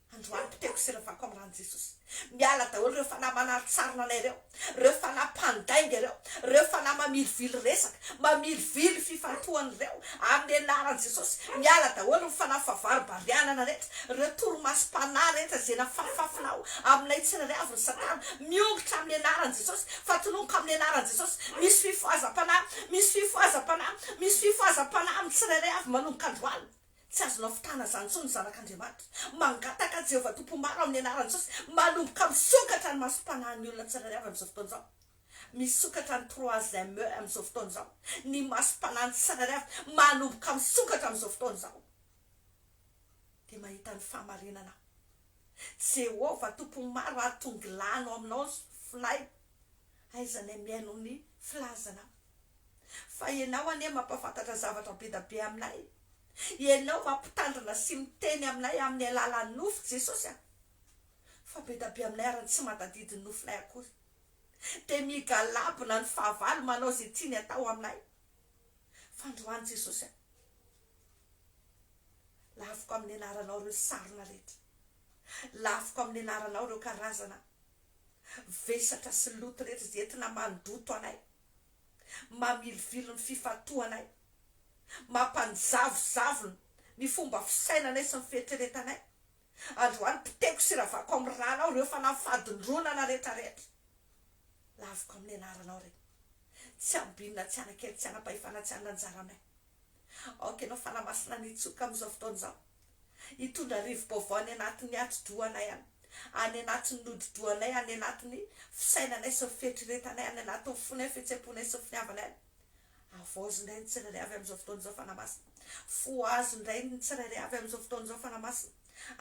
Androany potehiko sy ravako amin'ny ran'i Jesosy. Miala daholo ireo fanahy manarontsarona anay ireo, ireo fanahy mpandainga ireo, ireo fanahy mamilivily resaka, mamilivily fifantohana ireo, amin'ny anaran'i Jesosy. Miala daholo ny fanahy favaribarianana rehetra, ireo torimasom-panahy rehetra izay nafafafinao aminay tsirairay avy ry Satana. Miongotra amin'ny anaran'i Jesosy, fa tononiko amin'ny anaran'i Jesosy. Misy fifohazam-panahy, misy fifohazam-panahy, misy fifohazam-panahy amin'ny tsirairay avy manomboka androany. Tsy azonao fitana izany intsony ny zanak'Andriamanitra. Mangataka Jehovah Tompo maro amin'ny anaran'i Jesosy, manomboka misokatra ny masom-panahin'ny olona tsirairay avy amin'izao fotoana izao. Misokatra ny troisième oeil amin'izao fotoana izao. Ny masom-panahin'ny tsirairay avy manomboka misokatra amin'izao fotoana izao. Dia mahita ny fahamarinana aho. Jehovah Tompo maro atongilano aminao ny sofinay. Aiza ny mihaino ny filazanao. Fa ianao anie mampahafantatra zavatra be da be aminay. Ianao mampitandrina sy miteny aminay amin'ny alalan'ny nofy Jesosy a! Fa be da be aminay ary ny tsy mahatadidy ny nofinay akory. Dia migalabona ny fahavalo manao izay tiany atao aminay. Fa androany Jesosy a! Laviko amin'ny anaranao ireo sarona rehetra. Laviko amin'ny anaranao ireo karazana vesatra sy loto rehetra izay entina mandoto anay. Mamilivily ny fifantohanay, mampanjavozavona ny fomba fisainanay sy ny fieritreretanay. Androany potehiko sy ravako amin'ny ranao ireo fanahy fadindronana rehetra rehetra. Laviko amin'ny anaranao ireny. Tsy ambinina, tsy hanan-kery, tsy hanam-pahefana, tsy hanana anjara aminay. Aoka ianao Fanahy Masina ny hitsoka amin'izao fotoana izao. Hitondra rivo-baovao any anatin'ny atidohanay any, any anatin'ny hodi-dohanay, any anatin'ny fisainanay sy ny fieritreretanay, any anatin'ny fonay, fihetseham-ponay sy ny finiavanay any. Havaozy indray ny tsirairay avy amin'izao fotoana izao Fanahy Masina. Fohazo indray ny tsirairay avy amin'izao fotoana izao Fanahy Masina.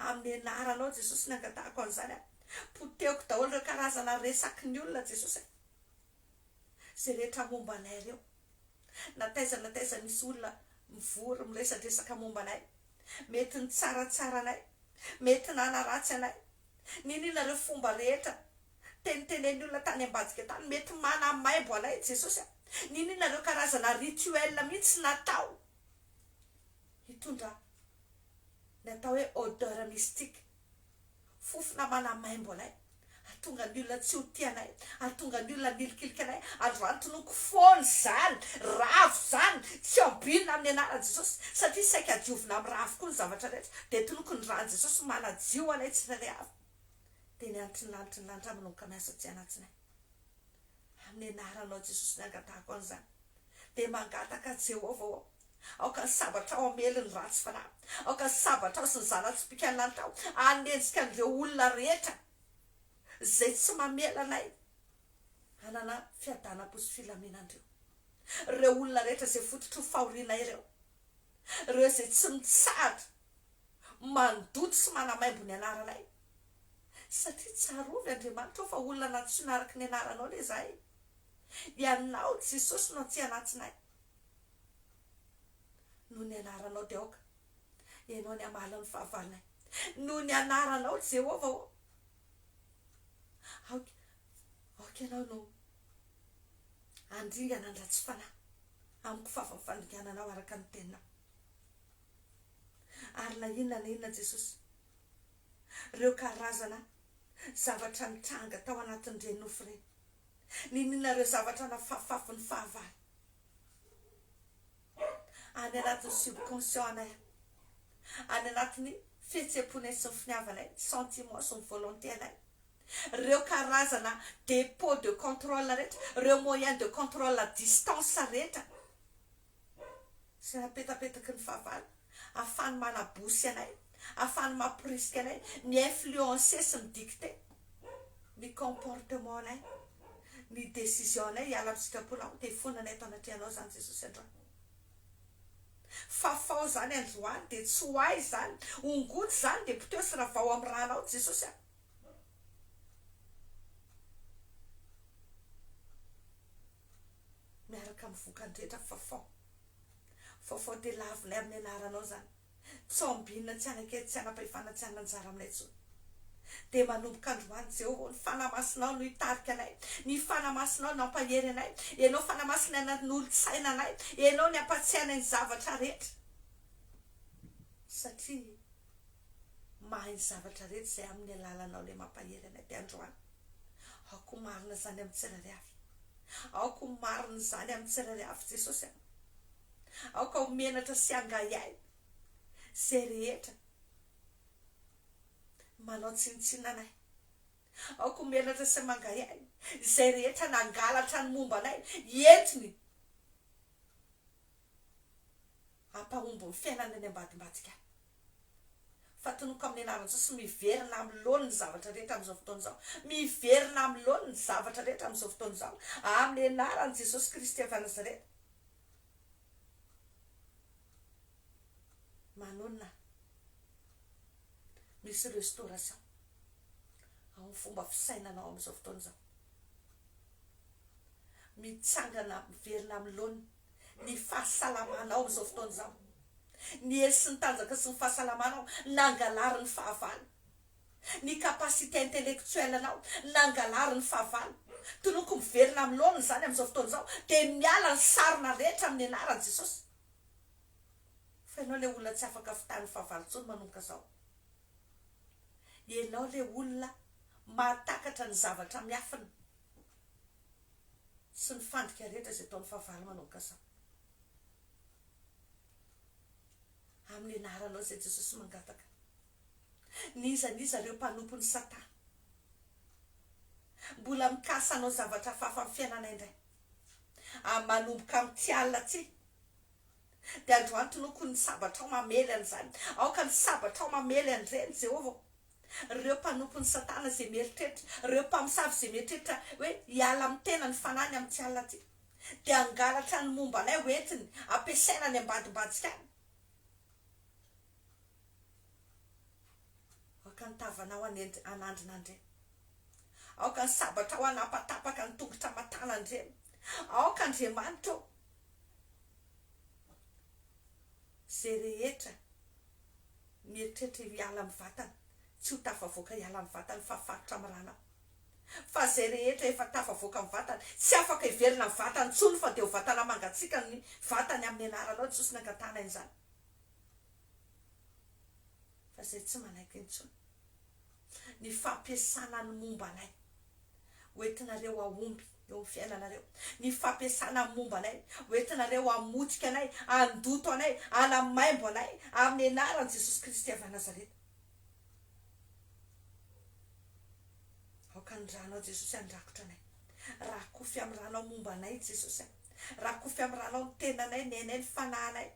Amin'ny anaranao Jesosy ny angatahako an'izany aho. Potehiko daholo ireo karazana resaky ny olona Jesosy a. Izay rehetra momba anay ireo. Na taiza na taiza misy olona mivory miresadresaka momba anay, mety nitsaratsara anay, mety nanaratsy anay, n'inon'inona ireo fomba rehetra tenitenen'ny olona tany ambadika tany, mety manamaimbo anay Jesosy a! N'inon'inona ireo karazana rituel mihitsy natao hitondra ny atao hoe odeur mystique. Fofona manamaimbo anay, hahatonga ny olona tsy ho tia anay, hahatonga ny olona hanilikilika anay. Androany tononiko foana izany, ravo izany, tsy ambinina amin'ny anaran'i Jesosy, satria saika diovina amin'ny ra avokoa ny zavatra rehetra, dia tononiko ny ran'i Jesosy manadio anay tsirairay avy. Dia ny hanitry ny lanitry ny lanitra manomboka miasa aty anatinay. Amin'ny anaranao Jesosy ny angatahako an'izany. Dia mangataka Jehovah ô, aoka ny sabatrao hamely ny ratsy fanahy. Aoka ny sabatrao sy ny zana-tsipìkan'ny lanitrao hanenjika an'ireo olona rehetra izay tsy mamela anay hanana fiadanam-po sy filaminana ireo. Ireo olona rehetra izay fototry ny fahorianay ireo. Ireo izay tsy mitsahatra mandoto sy manamaimbo ny anaranay. Satria tsarovy Andriamanitra ô fa olona nantsoina araka ny anaranao anie izahay. Ianao Jesosy no aty anatinay. Noho ny anaranao dia aoka Ianao ny hamaly ny fahavalonay. Noho ny anaranao Jehovah ô. Aoka, aoka Ianao no handringana ny ratsy fanahy amiko favan'ny fandringananao araka ny teninao. Ary na inona na inona Jesosy, ireo karazana zavatra nitranga tao anatin'ireny nofy ireny, niniana ireo zavatra nafafifafin'ny fahavalo, any anatin'ny subconscient anay, any anatin'ny fihetseham-ponay sy ny finiavanay, sentiment sy ny volonté anay, ireo karazana dépôt de contrôle rehetra, ireo moyen de contrôle à distance rehetra, izay napetapetaky ny fahavalo, ahafahany manabosy anay, ahafahany mamporisika anay, mi-influencer sy mi-dicter ny comportement-nay, ny décision-nay hiala amin'ny sitraponao, dia hifonanay eto anatrehanao izany Jesosy androany. Fafao izany androany dia tsy ho ahy izany, ongoty izany dia poteho sy ravao amin'ny rànao Jesosy a. Miaraka amin'ny vokany rehetra fafao. Fafao dia lavinay amin'ny anaranao izany. Tsy ambinina, tsy hanan-kery, tsy hanam-pahefana, tsy hanana anjara aminay intsony. Dia manomboka androany, Jehovah ô, ny Fanahy Masinao no hitarika anay, ny Fanahy Masinao no hampahery anay, Ianao Fanahy Masina nanolo-tsaina anay, Ianao ny hampatsiahy anay ny zavatra rehetra, satria mahay ny zavatra rehetra izay amin'ny alalanao ilay mampahery anay. Dia androany, aoka ho marina izany amin'ny tsirairay avy. Aoka ho marina izany amin'ny tsirairay avy, Jesosy a. Aoka ho menatra sy hangahiahy izay rehetra manao tsinontsinona anay. Aoka ho menatra sy mangahiahy izay rehetra nangalatra ny momba anay, entiny hampahomby ny fiainany any ambadimbadika any. Fa tonoko amin'ny anaran'i Jesosy miverina amin'ny laoniny ny zavatra rehetra amin'izao fotoana izao. Miverina amin'ny laoniny ny zavatra rehetra amin'izao fotoana izao. Amin'ny anaran'i Jesosy Kristy avy any Nazareta. Manonona misy restauration ao amin'ny fomba fisainanao amin'izao fotoana izao. Mitsangana miverina amin'ny laoniny ny fahasalamanao amin'izao fotoana izao. Ny hery sy ny tanjaka sy ny fahasalamanao nangalarin'ny fahavalo. Ny capacité intellectuelle anao nangalarin'ny fahavalo. Tonoko miverina amin'ny laoniny izany amin'izao fotoana izao dia miala ny sarona rehetra amin'ny anaran'i Jesosy. Fa ianao ilay olona tsy afaka fitahin'ny fahavalo intsony manomboka izao. Ianao ilay olona mahatakatra ny zavatra miafina sy ny fandrika rehetra izay ataon'ny fahavalo manomboka izao. Amin'ny anaranao izay Jesosy mangataka. N'iza n'iza ireo mpanompon'i Satana. Mbola mikasa hanao zavatra hafahafa amin'ny fiainanay indray. Ary manomboka amin'ity alina ity, dia androany tonoko ny sabatrao mamely an'izany. Aoka ny sabatrao mamely an'ireny, Jehovah ô. Ireo mpanompon'i Satana izay mieritreritra, ireo mpamosavy izay mieritreritra hoe hiala amin'ny tena ny fanahiny amin'ity alina ity, dia hangalatra ny momba anay hoentiny ampiasaina any ambadimbadika any. Aoka ny tavanao hanandrina an'ireny. Aoka ny sabatrao hanapatapaka ny tongotra aman-tanan'ireny. Aoka Andriamanitra ô, izay rehetra mieritreritra hiala amin'ny vatana, tsy ho tafavoaka hiala amin'ny vatany fa faritra amin'ny ranao. Fa izay rehetra efa tafavoaka amin'ny vatany, tsy afaka hiverina amin'ny vatany intsony fa dia ho vatana mangatsiaka ny vatany amin'ny anaranao Jesosy nangatahana izany. Fa izay tsy manaiky intsony ny fampiasana ny momba anay ho entinareo hahomby eo amin'ny fiainanareo, ny fampiasana ny momba anay ho entinareo hamotika anay, handoto anay, hanamaimbo anay amin'ny anaran'i Jesosy Kristy avy any Nazareta. Aoka ny ranao Jesosy handrakotra anay. Rakofy amin'ny ranao momba anay Jesosy a. Rakofy amin'ny ranao ny tenanay, ny ainay, ny fanahinay.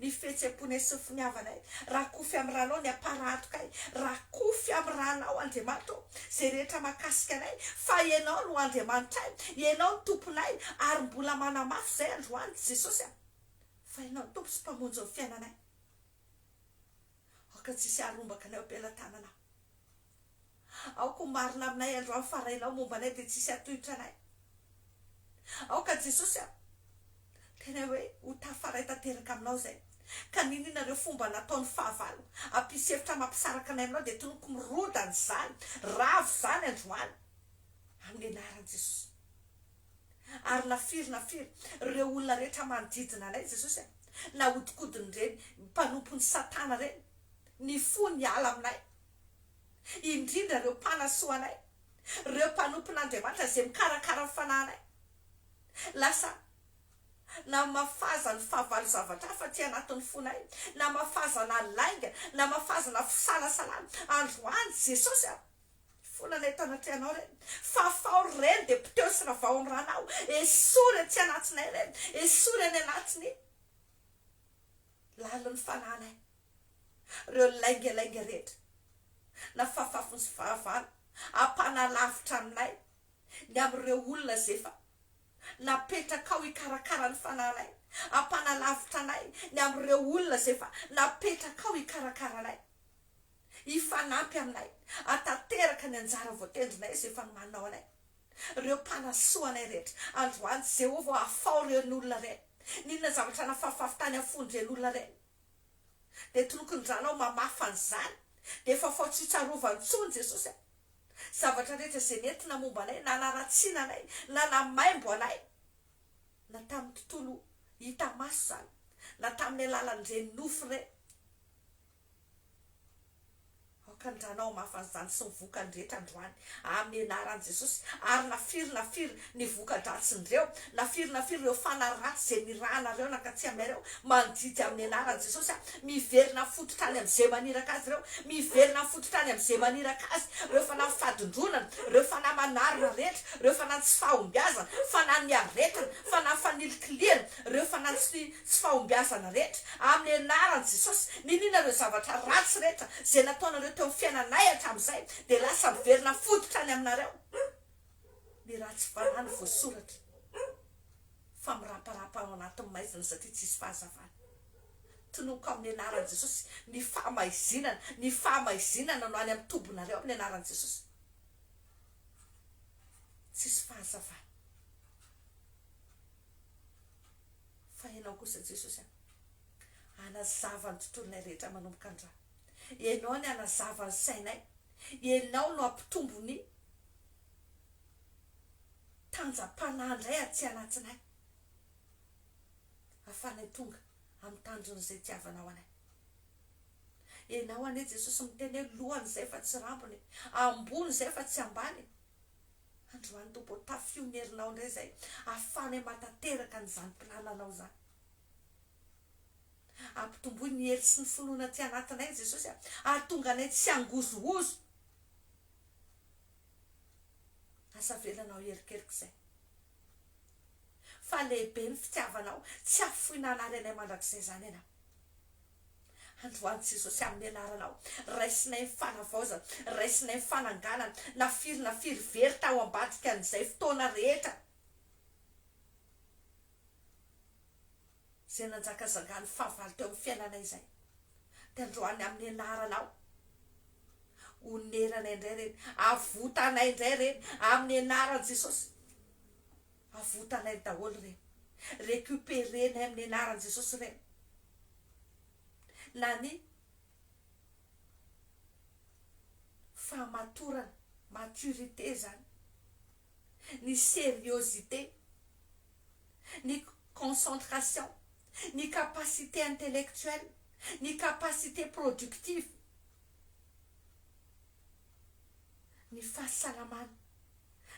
Ny fihetsem-ponay sy ny finiavanay. Rakofy amin'ny ranao ny aparatokay. Rakofy amin'ny ranao Andriamanitra ô, izay rehetra mahakasika anay, fa Ianao no Andriamanitray, Ianao no Tomponay, ary mbola manamafy izay androany Jesosy a, fa Ianao no Tompo sy Mpamonjy ny fiainanay. Aoka tsy hisy harombaka anay eo am-pelatananao. Aoka ho marina aminay androany fa Rainao momba anay dia tsy hisy hatohitra anay. Aoka Jesosy a! Tena hoe ho tafaray tanteraka aminao izay. Ka n'inona ireo fomba nataon'ny fahavalo hampisy hevitra mampisaraka anay aminao dia tonoko mirodana izany, ravo izany androany amin'ny anaran'i Jesosy. Ary na firy na firy ireo olona rehetra manodidina anay Jesosy a, nahodinkodin'ireny mpanompon'i Satana ireny ny fo niala aminay, indrindra ireo mpanasoa anay, ireo mpanompon'Andriamanitra izay mikarakara ny fanahinay. Lasa namafazan'ny fahavalo zavatra hafa aty anatin'ny fonay, namafazana lainga, namafazana fisalasalana. Androany Jesosy a! Fonanay eto anatrehanao ireny. Fafao ireny dia poteho sy ravao amin'ny ranao. Esory aty anatinay ireny. Esory any anatiny lalin'ny fanahinay. Ireo laingalainga rehetra nafafafin'ny fahavalo hampanalavitra anay ny amin'ireo olona izay efa napetrakao hikarakara ny fanahinay. Hampanalavitra anay ny amin'ireo olona izay efa napetrakao hikarakara anay. Hifanampy aminay, hahatanteraka ny anjara voatendrinay izay efa nomaninao anay. Ireo mpanasoa anay rehetra, androany Jehovah ô, afaho ireny olona ireny. N'inona zavatra nafafafy tany amin'ny fon'ireny olona ireny, dia tonokon-dranao mamafa an'izany, dia fafao tsy ho tsarovany intsony Jesosy a! Zavatra rehetra izay nentina momba anay, nanaratsiana anay, nanamaimbo anay, na tamin'ny tontolo hita maso izany, na tamin'ny alalan'ireny nofy ireny. Aoka ny ranao hamafa an'izany sy ny vokany rehetra androany, amin'ny anaran'i Jesosy, ary na firy na firy ny voka-dratsin'ireo, na firy na firy ireo fanahy ratsy izay nirahanareo nankaty aminay ireo, mandidy amin'ny anaran'i Jesosy aho, miverina mifototra any amin'izay maniraka azy ireo, miverina mifototra any amin'izay maniraka azy, ireo fanahy fadindronana, ireo fanahy manarona rehetra, ireo fanahy tsy fahombiazana, fanahy ny aretina, fanahy fanilikilihana, ireo fanahy tsy tsy fahombiazana rehetra, amin'ny anaran'i Jesosy, niniana ireo zavatra ratsy rehetra izay nataonareo teo amin'ny fiainanay hatramin'izay, dia lasa miverina fototra any aminareo ny ratsy fanahy no voasoratra fa miraparapa ao anatin'ny maizina satria tsisy fahazavana. Tononiko amin'ny anaran'i Jesosy ny fahamaizinana, ny fahamaizinana no any amin'ny tobinareo amin'ny anaran'i Jesosy. Tsisy fahazavana. Fa Ianao kosa Jesosy a, hanazava ny tontolonay rehetra manomboka androany. Ianao ny hanazava ny sainay. Ianao no hampitombo ny tanjam-panahy indray aty anatinay. Ahafahanay tonga amin'ny tanjon'izay itiavanao anay. Ianao anie Jesosy miteny hoe lohany izay fa tsy rambony e, ambony izay fa tsy ambany e. Androany Tompo ô, tafio ny herinao indray izay ahafahanay mahatanteraka an'izany plananao izany. Ampitomboy ny hery sy ny finoana aty anatinay Jesosy a, hahatonga anay tsy hangozohozo. Aza avelanao hierikerika izay. Fa lehibe ny fitiavanao, tsy hafoina hanary anay mandrakizay izany ianao. Androany Jesosy amin'ny anaranao, raisinay ny fanavaozana, raisinay ny fananganana, na firy na firy very tao ambadika an'izay fotoana rehetra izay nanjakazangan'ny fahavalo teo amin'ny fiainanay izay, dia androany amin'ny anaranao, oneranay indray ireny, avotanay indray ireny, amin'ny anaran'i Jesosy, avotanay daholo ireny, recuperenay amin'ny anaran'i Jesosy ireny. Na ny fahamatorana, maturité zany, ny sériosité, ny concentration, ny capacité intellectuelle, ny capacité productive, ny fahasalamana,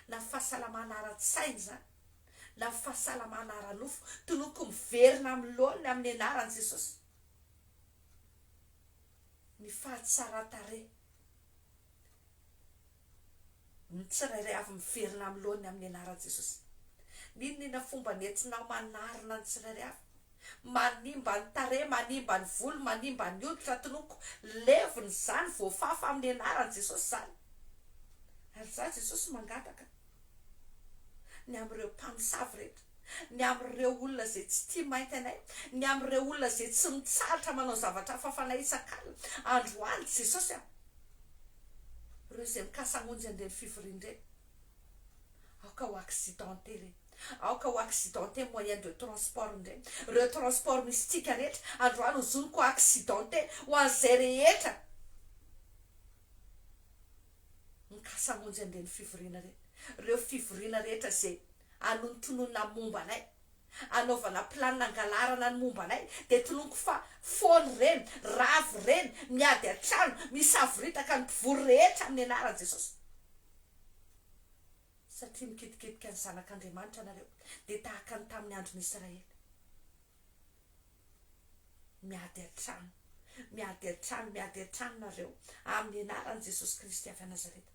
na fahasalamana ara-tsaina izany, na fahasalamana ara-nofo, tonoko miverina amin'ny laoniny amin'ny anaran'i Jesosy ny fahatsaran-tarehy, ny tsirairay avy miverina amin'ny laoniny amin'ny anaran'i Jesosy. N'inon'inona fomba nentinao manarina ny tsirairay avy, Manimba ny tarehy, manimba ny volo, manimba ny hoditra, tonoko levona izany, voafafa amin'ny anaran'i Jesosy izany. Ary izaho Jesosy mangataka ny amin'ireo mpamosavy rehetra, ny amin'ireo olona izay tsy tia mainty anay, ny amin'ireo olona izay tsy mitsahatra manao zavatra hafafanay isak'alina, androany Jesosy a! Ireo izay mikasa hamonjy an'ireny fivoriana ireny, aoka ho accidenté ireny. Aoka ho accidenté moyen de transport indray ireo transport misy tsika rehetra androany hozoniko accidenté ho an'izay rehetra mikasa hamonjy an'ireny fivoriana ireny, ireo fivoriana rehetra izay anonontononina momba anay, anaovana planina angalarana ny momba anay dia tononiko fa foana ireny, rava ireny, miady an-trano, misavoritaka ny mpivory rehetra amin'ny anaran'i Jesosy. Satria mikitikitika ny Zanak'Andriamanitra nareo, dia tahaka ny tamin'ny andron'i Israely. Miady an-trano, miady an-trano, miady an-trano nareo, amin'ny anaran'i Jesosy Kristy avy any Nazareta.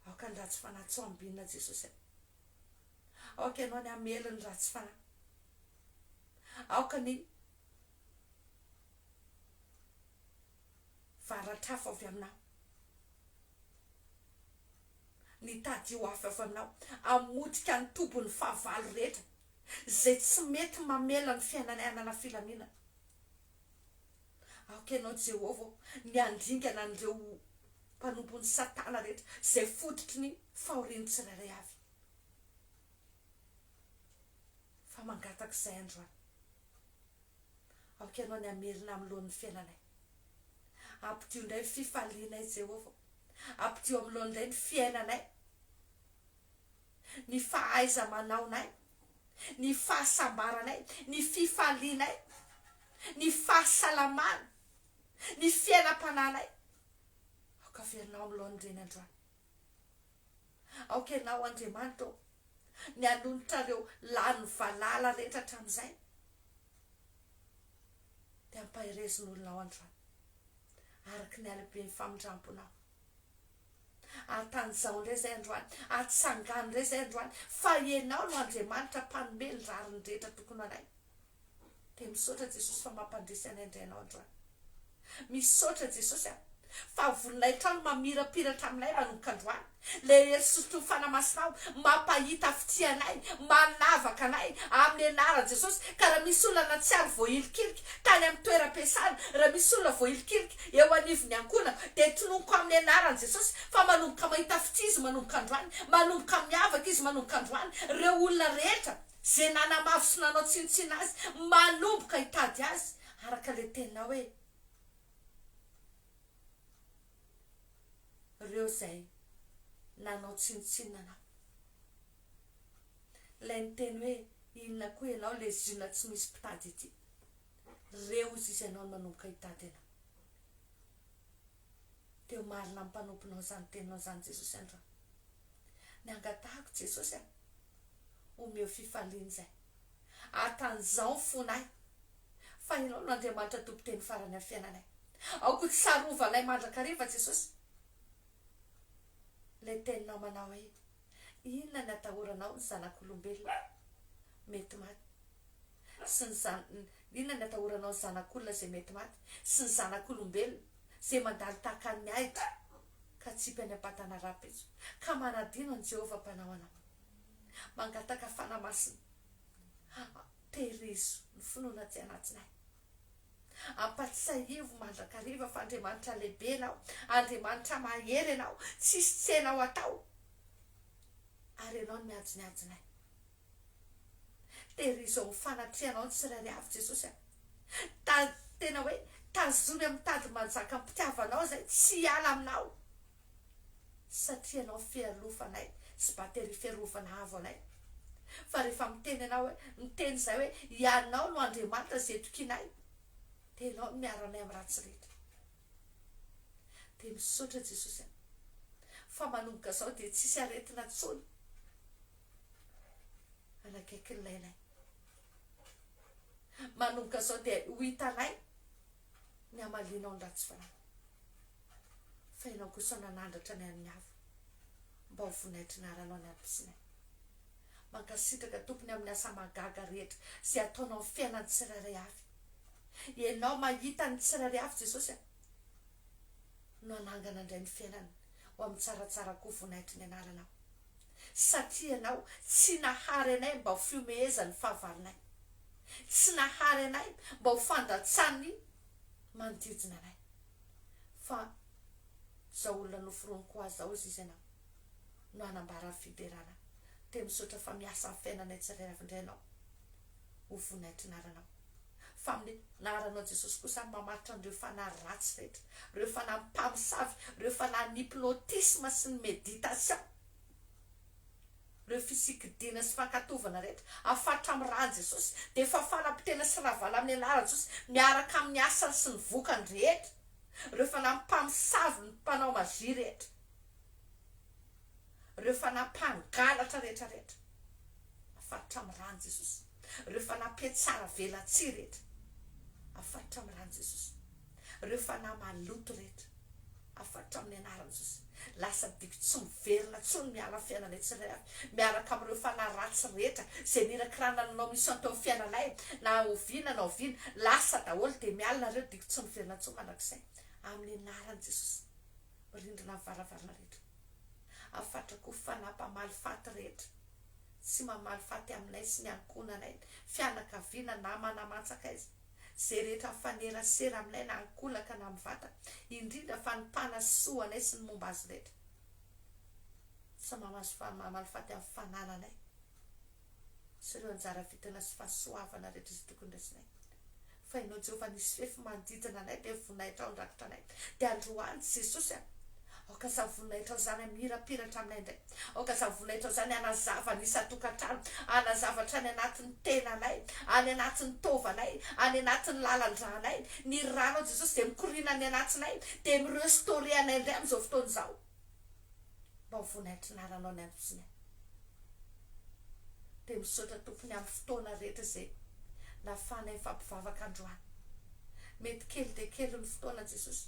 Aoka ny ratsy fanahy tsy ho ambinina Jesosy a. Aoka ianao ny hamely ny ratsy fanahy. Aoka ny Varatr'afo avy aminao. Ny tadio afo avy aminao. Hamotika ny tobin'ny fahavalo rehetra izay tsy mety mamela ny fiainanay hanana filaminana. Aoka ianao Jehovah ô, ny handringana an'ireo mpanompon'i Satana rehetra izay fototry ny fahorian'ny tsirairay avy. Fa mangataka izay androany. Aoka Ianao ny hamerina amin'ny laoniny fiainanay. Ampidio indray ny fifalianay, Jehovah ô. Ampidio amin'ny laoniny indray ny fiainanay, ny fahaiza-manaonay, ny fahasambaranay, ny fifalianay, ny fahasalamana, ny fiainam-panahinay. Aoka averinao amin'ny laoniny ireny androany. Aoka Ianao, Andriamanitra ô, ny hanonitra ireo lany valala rehetra hatramin'izay, dia ampaherezo ny olonao androany, araka ny halehiben'ny famindramponao. Atanjaho indray izay androany, atsangano indray izay androany, fa Ianao no Andriamanitra mpanome ny rariny rehetra tokony ho anay. Dia misaotra Jesosy fa mampandresy anay indray Ianao androany. Misaotra Jesosy a! Fa voninahitrao no mamirapiratra aminay manomboka androany. Ilay hery sosotry ny Fanahy Masinao mampahita fitia anay, manavaka anay amin'ny anaran'i Jesosy. Ka raha misy olona nahatsiaro voahilikilika tany amin'ny toeram-piasana, raha misy olona voahilikilika eo anivon'ny ankohonana, dia tononiko amin'ny anaran'i Jesosy fa manomboka mahita fitia izy manomboka androany, manomboka miavaka izy manomboka androany. Ireo olona rehetra Ze nanamavo sy nanao tsinontsinona azy manomboka hitady azy araka le teninao hoe reo zay nanao tsinontsinona anao. Ilay niteny hoe inona koa ianao le ziona tsy misy mpitady ity. Reo ozy izy ianao no manomboka hitady anao. Teo marina amin'ny mpanomponao izany teninao izany Jesosy androany. Ny angatahako Jesosy a. Omeo fifaliana izay. Atanjao ny fonay. Fa Ianao no Andriamanitra tompon-teny farany amin'ny fiainanay. Aoka ho tsarovanay mandrakariva Jesosy. Ilay teninao manao hoe, Inona ny atahoranao ny zanak'olombelona mety maty sy ny zan inona ny atahoranao ny zanak'olona izay mety maty sy ny zanak'olombelona izay mandalo tahaka ny ahitra ka atsipy any am-patana rahampitso ka manadino an'i Jehovah Mpanao anao. Mangataka Fanahy Masina, tehirizo ny finoana aty anatinay. Ampatsiahivo mandrakariva fa Andriamanitra lehibe Ianao, Andriamanitra mahery Ianao, tsisy tsy hainao atao, ary Ianao no miantso ny antsonay. Tehirizo ao amin'ny fanatrehanao ny tsirairay avy Jesosy a. Ta, tena hoe tazomy amin'ny tady manjaka am-pitiavanao izay tsy hiala aminao. Satria ianao fialofanay sy batterie fiarovana avo anay. Fa rehefa miteny ianao hoe, miteny izahay hoe, Ianao no Andriamanitra izay itokianay, dia Ianao no miaro anay amin'ny ratsy rehetra. Dia misaotra Jesosy a. Fa manomboka izao dia tsisy aretina intsony hanakaiky ny lainay. Manomboka izao dia ho hitanay ny hamalianao ny ratsy fanahy. Fa ianao kosa nanandratra ny an'ny hafa mba ho voninahitry ny anaranao ny antom-pisianay. Mankasitraka Tompo ny amin'ny asa mahagaga rehetra izay ataonao amin'ny fiainan'ny tsirairay avy. Ianao mahita ny tsirairay avy Jesosy a, no hanangana indray ny fiainany ho amin'ny tsaratsara koa voninahitry ny anaranao. Satria ianao tsy nahary anay mba ho fihomehezan'ny fahavalonay. Tsy nahary anay mba ho fandatsan'ny manodidina anay. Fa zao olona noforoniko ho azy zao izy izy ianao. No hanambara ny fiderana. Dia misaotra fa miasa amin'ny fiainanay tsirairay avy indray Ianao. Ho voninahitry ny anaranao. Fa amin'ny anaranao Jesosy kosa aho mamaritra an'ireo fanahy ratsy rehetra, ireo fanahy mpamosavy, ireo fanahin'ny hypnotisme sy ny méditation, ireo fisikidiana sy fankatovana rehetra, afaritra amin'ny ràn'i Jesosy, dia fafana potehina sy ravana amin'ny anaran'i Jesosy miaraka amin'ny asany sy ny vokany rehetra, ireo fanahy mpamosavy ny mpanao magie rehetra. Ireo fanahy mpangalatra rehetra rehetra afaritra amin'ny ràn'i Jesosy. Ireo fanahy mpiatsara velatsihy rehetra afaritra amin'ny ràn'i Jesosy. Ireo fanahy maloto rehetra afaritra amin'ny anaran'i Jesosy. Lasa diko tsy miverina intsony miala amin'ny fiainanay tsirairay avy miaraka amin'ireo fanahy ratsy rehetra izay nirakirana nanao mission teo amin'ny fiainanay na oviana na oviana. Lasa daholo dia miala nareo diko tsy miverina intsony mandrakizay amin'ny anaran'i Jesosy. Rindrina ny varavarana rehetra. Hafatra koa fanahy mpamaly faty rehetra. Tsy mamaly faty aminay sy ny ankohonanay, fianakaviana, namana aman-tsakaiza. Izay rehetra mifanerasera aminay na ankolaka na mivantana, indrindra fa ny mpanasoa anay sy ny momba azy rehetra. Tsy mamaly faty amin'ny fanananay. sy ireo anjara vintana sy fahasoavana rehetra izay tokony raisinay. Fa Ianao Jehovah nisy fefy manodidina anay dia voninahitrao nirakotra anay. Dia androany Jesosy a! Aoka izany voninahitrao izany hamirapiratra aminay indray. Aoka izany voninahitrao izany hanazava ny isan-tokantrano, hanazava hatrany anatin'ny tenanay, any anatin'ny taovanay, any anatin'ny lalan-dranay. Ny ranao Jesosy dia mikoriana any anatinay, dia mi-restaurer anay indray amin'izao fotoana izao. Mba ho voninahitry ny anaranao ny andro sy ny Dia misaotra Tompo ny amin'ny fotoana rehetra izay nahafahanay nifampivavaka androany. Mety kely dia kely ny fotoana Jesosy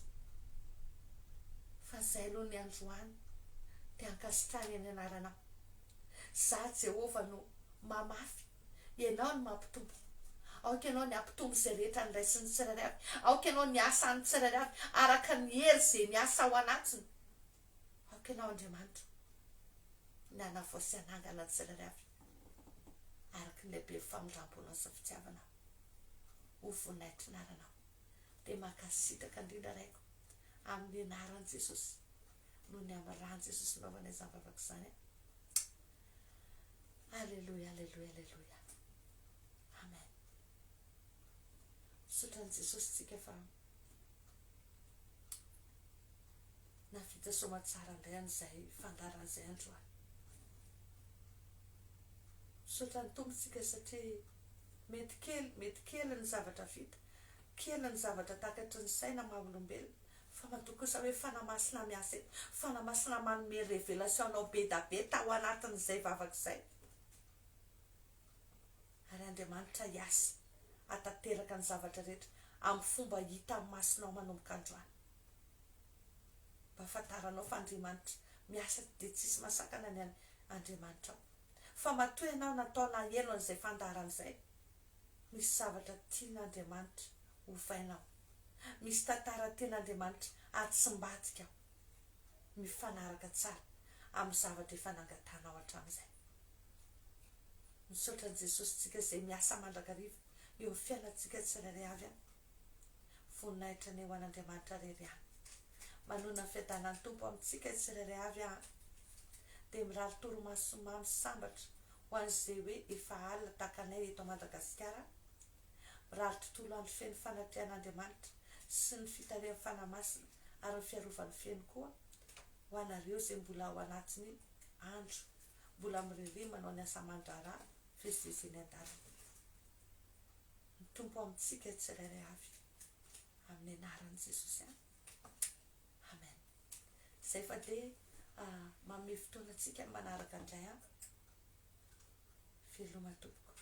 fa izay aloha ny androany dia ankasitrahina ny anaranao. Za Jehovah no mamafy, Ianao no mampitombo. Aoka Ianao ny hampitombo izay rehetra niraisin'ny tsirairay avy. Aoka Ianao ny asan'ny tsirairay avy araka ny hery izay miasa ao anatiny. Aoka Ianao Andriamanitra ny hanavao sy hanangana ny tsirairay avy araka ny lehiben'ny famindram-ponao sy ny fitiavanao. Ho voninahitry ny anaranao. Dia mankasitraka indrindra Raiko amin'ny anaran'i Jesosy noho ny amin'ny ran'i Jesosy nanaovana izany vavaka izany. Aleloia, aleloia, aleloia. Amen. Misaotra an'i Jesosy tsika fa Nahavita soamatsara indray an'izay fandaharana izay androany. Misaotra ny Tompo tsika satria mety kely, mety kely ny zavatra vita, kely ny zavatra takatry ny saina maha olombelona, fa matoa kosa hoe Fanahy Masina miasa eto, Fanahy Masina manome révélation anao be da be tao anatin'izay vavaka izay. Ary Andriamanitra hiasa hahatanteraka ny zavatra rehetra amin'ny fomba hita amin'ny masonao manomboka androany. Mba hahafantaranao fa Andriamanitra miasa dia tsisy mahasakana ny an Andriamanitra ao. Fa matoa ianao natao naheno an'izay fandaharana izay, misy zavatra tian Andriamanitra hovaina ao. Misy tantara tian Andriamanitra hatsimbadika ao. Mifanaraka tsara amin'ny zavatra efa nangatahanao hatramin'izay. Misaotra an'i Jesosy tsika izay miasa mandrakariva eo amin'ny fiainantsika tsirairay avy an. Voninahitra anie ho an'Andriamanitra rery ihany. Manona ny fiadanan'ny Tompo amintsika tsirairay avy an. Dia mirary torimaso mamy sambatra ho an'izay hoe efa alina tahaka anay eto Madagasikara. Mirary tontolo andro feno fanatrehan'Andriamanitra sy ny fitarihan'ny Fanahy Masina ary ny fiarovany feno koa ho anareo izay mbola ao anatin'ny andro mbola miririhy manao ny asa aman-draharaha vezivezy eny an-dalana. Ny Tompo amintsika tsirairay avy amin'ny anaran'i Jesosy an. Amen. Izay fa dia manome fotoana antsika ny manaraka indray an. Veloma tompoko.